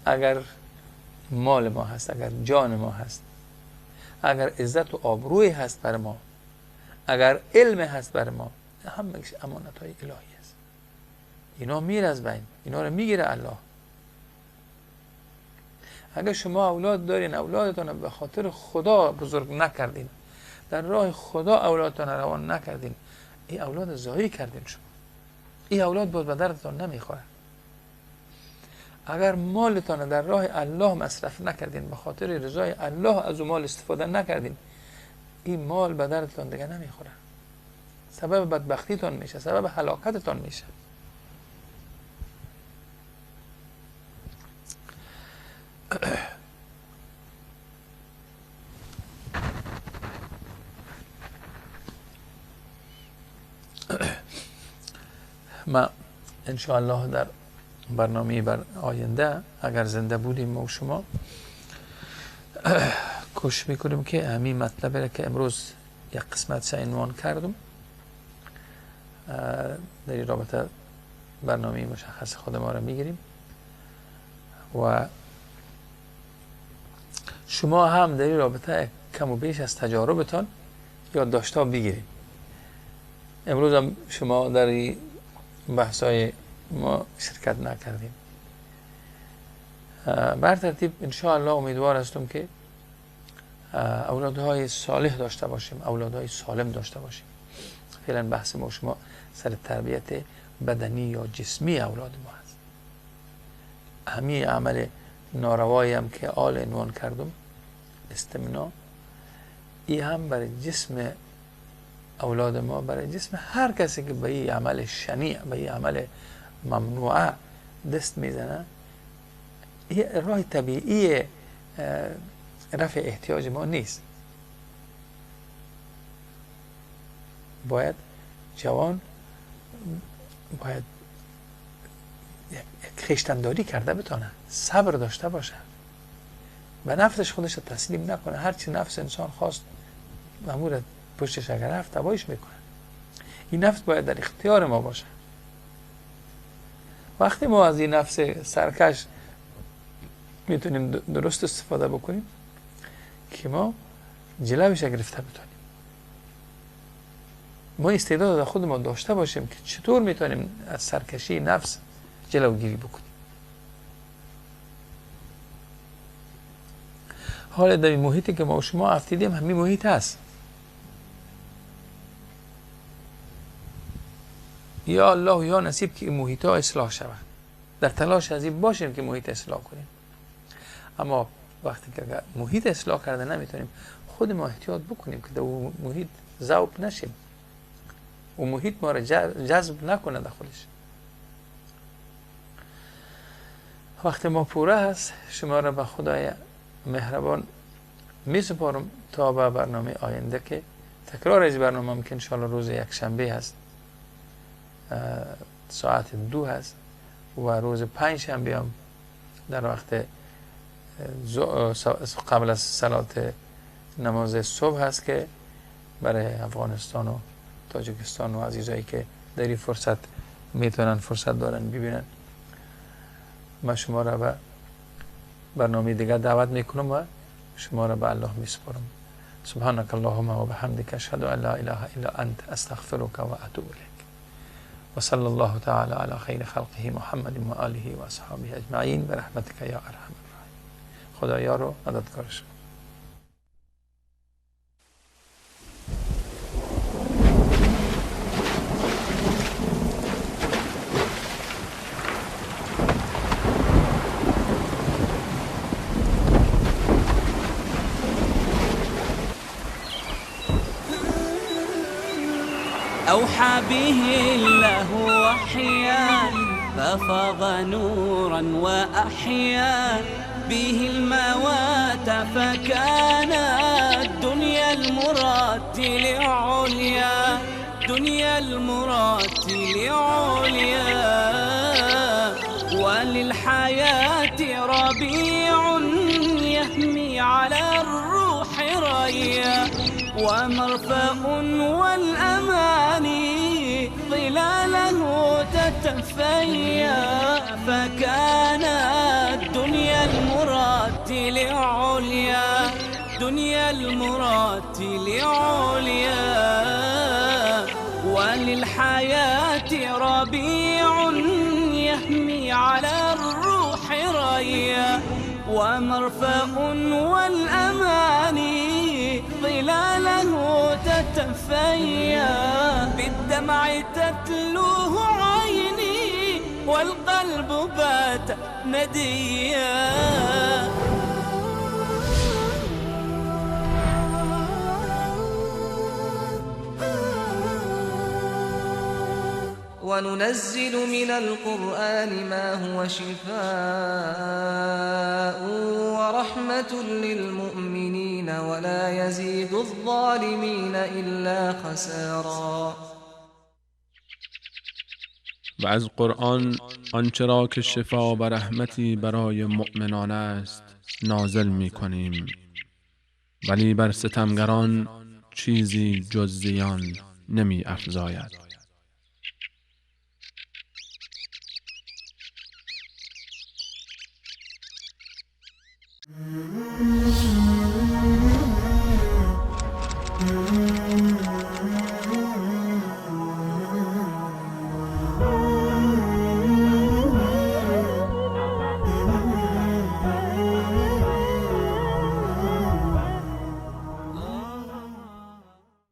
اگر مال ما هست، اگر جان ما هست، اگر عزت و آبروی هست بر ما، اگر علم هست بر ما، همه امانت های الهی است. اینا میره از بین، اینا رو میگیره الله. اگر شما اولاد دارین، اولادتان به خاطر خدا بزرگ نکردین، در راه خدا اولادتان روان نکردین، این اولاد ضایع کردین شما. این اولاد باز به دردتان نمیخوره. اگر مالتان در راه الله مصرف نکردین، به خاطر رضای الله از اون مال استفاده نکردین، این مال به دردتان دیگه نمیخوره. سبب بدبختیتان میشه، سبب هلاکتتان میشه. ما انشاءالله در برنامه بر آینده اگر زنده بودیم ما و شما کوشش میکنیم که همین مطلب را که امروز یک قسمت عنوان کردم در این رابطه برنامه مشخص خود ما را میگیریم و شما هم در این رابطه کم و بیش از تجاربتان یادداشت‌ها بگیرید. امروز هم شما در این بحث‌های ما شرکت نکردیم. بر ترتیب انشاءالله امیدوار هستم که اولادهای صالح داشته باشیم، اولادهای سالم داشته باشیم. فعلا بحث ما شما سر تربیت بدنی یا جسمی اولاد ما هست. همین عمل ناروایی هم که آل عنوان کردم، استمناع، ای هم برای جسم اولاد ما، برای جسم هر کسی که به این عمل شنیع، به این عمل ممنوعه دست میزنه، این راه طبیعی رفع احتیاج ما نیست. باید جوان باید خویشتنداری کرده بتانه، صبر داشته باشه، به نفسش خودش رو تسلیم نکنه. هرچی نفس انسان خواست امور پشتش اگر رفت تباهیش میکنه. این نفس باید در اختیار ما باشه. وقتی ما از این نفس سرکش میتونیم درست استفاده بکنیم که ما جلوش گرفته بتونیم، ما استعداد در خود ما داشته باشیم که چطور میتونیم از سرکشی نفس جلوگیری بکنیم. حالا در این محیطی که ما و شما افتیدیم همین محیط هست. یا الله یا نصیب که این محیط ها اصلاح شود. در تلاش از این باشیم که محیط اصلاح کنیم. اما وقتی که محیط اصلاح کرده نمیتونیم، خود ما احتیاط بکنیم که در محیط ذوب نشیم و محیط ما را جذب نکنه در خودش. وقتی ما پوره هست، شما را به خدای مهربان می سپارم تا به برنامه آینده که تکرار از برنامه هم که انشاءالله روز یک شنبه هست، ساعت 2 هست و روز 5 شنبه هم در وقت قبل از صلات نماز صبح هست که برای افغانستان و تاجیکستان و عزیزایی که در این فرصت میتونن، فرصت دارن ببینن. ما شما را به برنامه دیگر دعوت میکنم و شما را به الله میسپارم. سبحانك اللهم وبحمدك أشهد أن لا إله إلا أنت أستغفرك وأتوب إليك. وصلى الله تعالى على خير خلقه محمد وآله وأصحابه أجمعين برحمتك يا أرحم الراحمين. خدا یار و مددگار شما. أوحى به الله وحيا ففاض نورا وأحيا به الموات، فكان الدنيا المرتل عليا، دنيا المرتل عليا. وللحياة ربيع يهمي على الروح ريا، ومرفأ والأماني ظلاله تتفيا، فكان الدنيا المرتل عليا، دنيا المرتل عليا. وللحياة ربيع يهمي على الروح ريا، ومرفأ والأماني ظلاله تتفيا، بالدمع تتلوه عيني والقلب بات نديا. وننزل من القرآن ما هو شفاء ورحمة للمؤمنين ولا يزيد الظالمين إلا خسارا. و از قرآن آنچه را که شفا و رحمتی برای مؤمنان است نازل می کنیم، ولی بر ستمگران چیزی جز زیان نمی افزاید. Mm-hmm.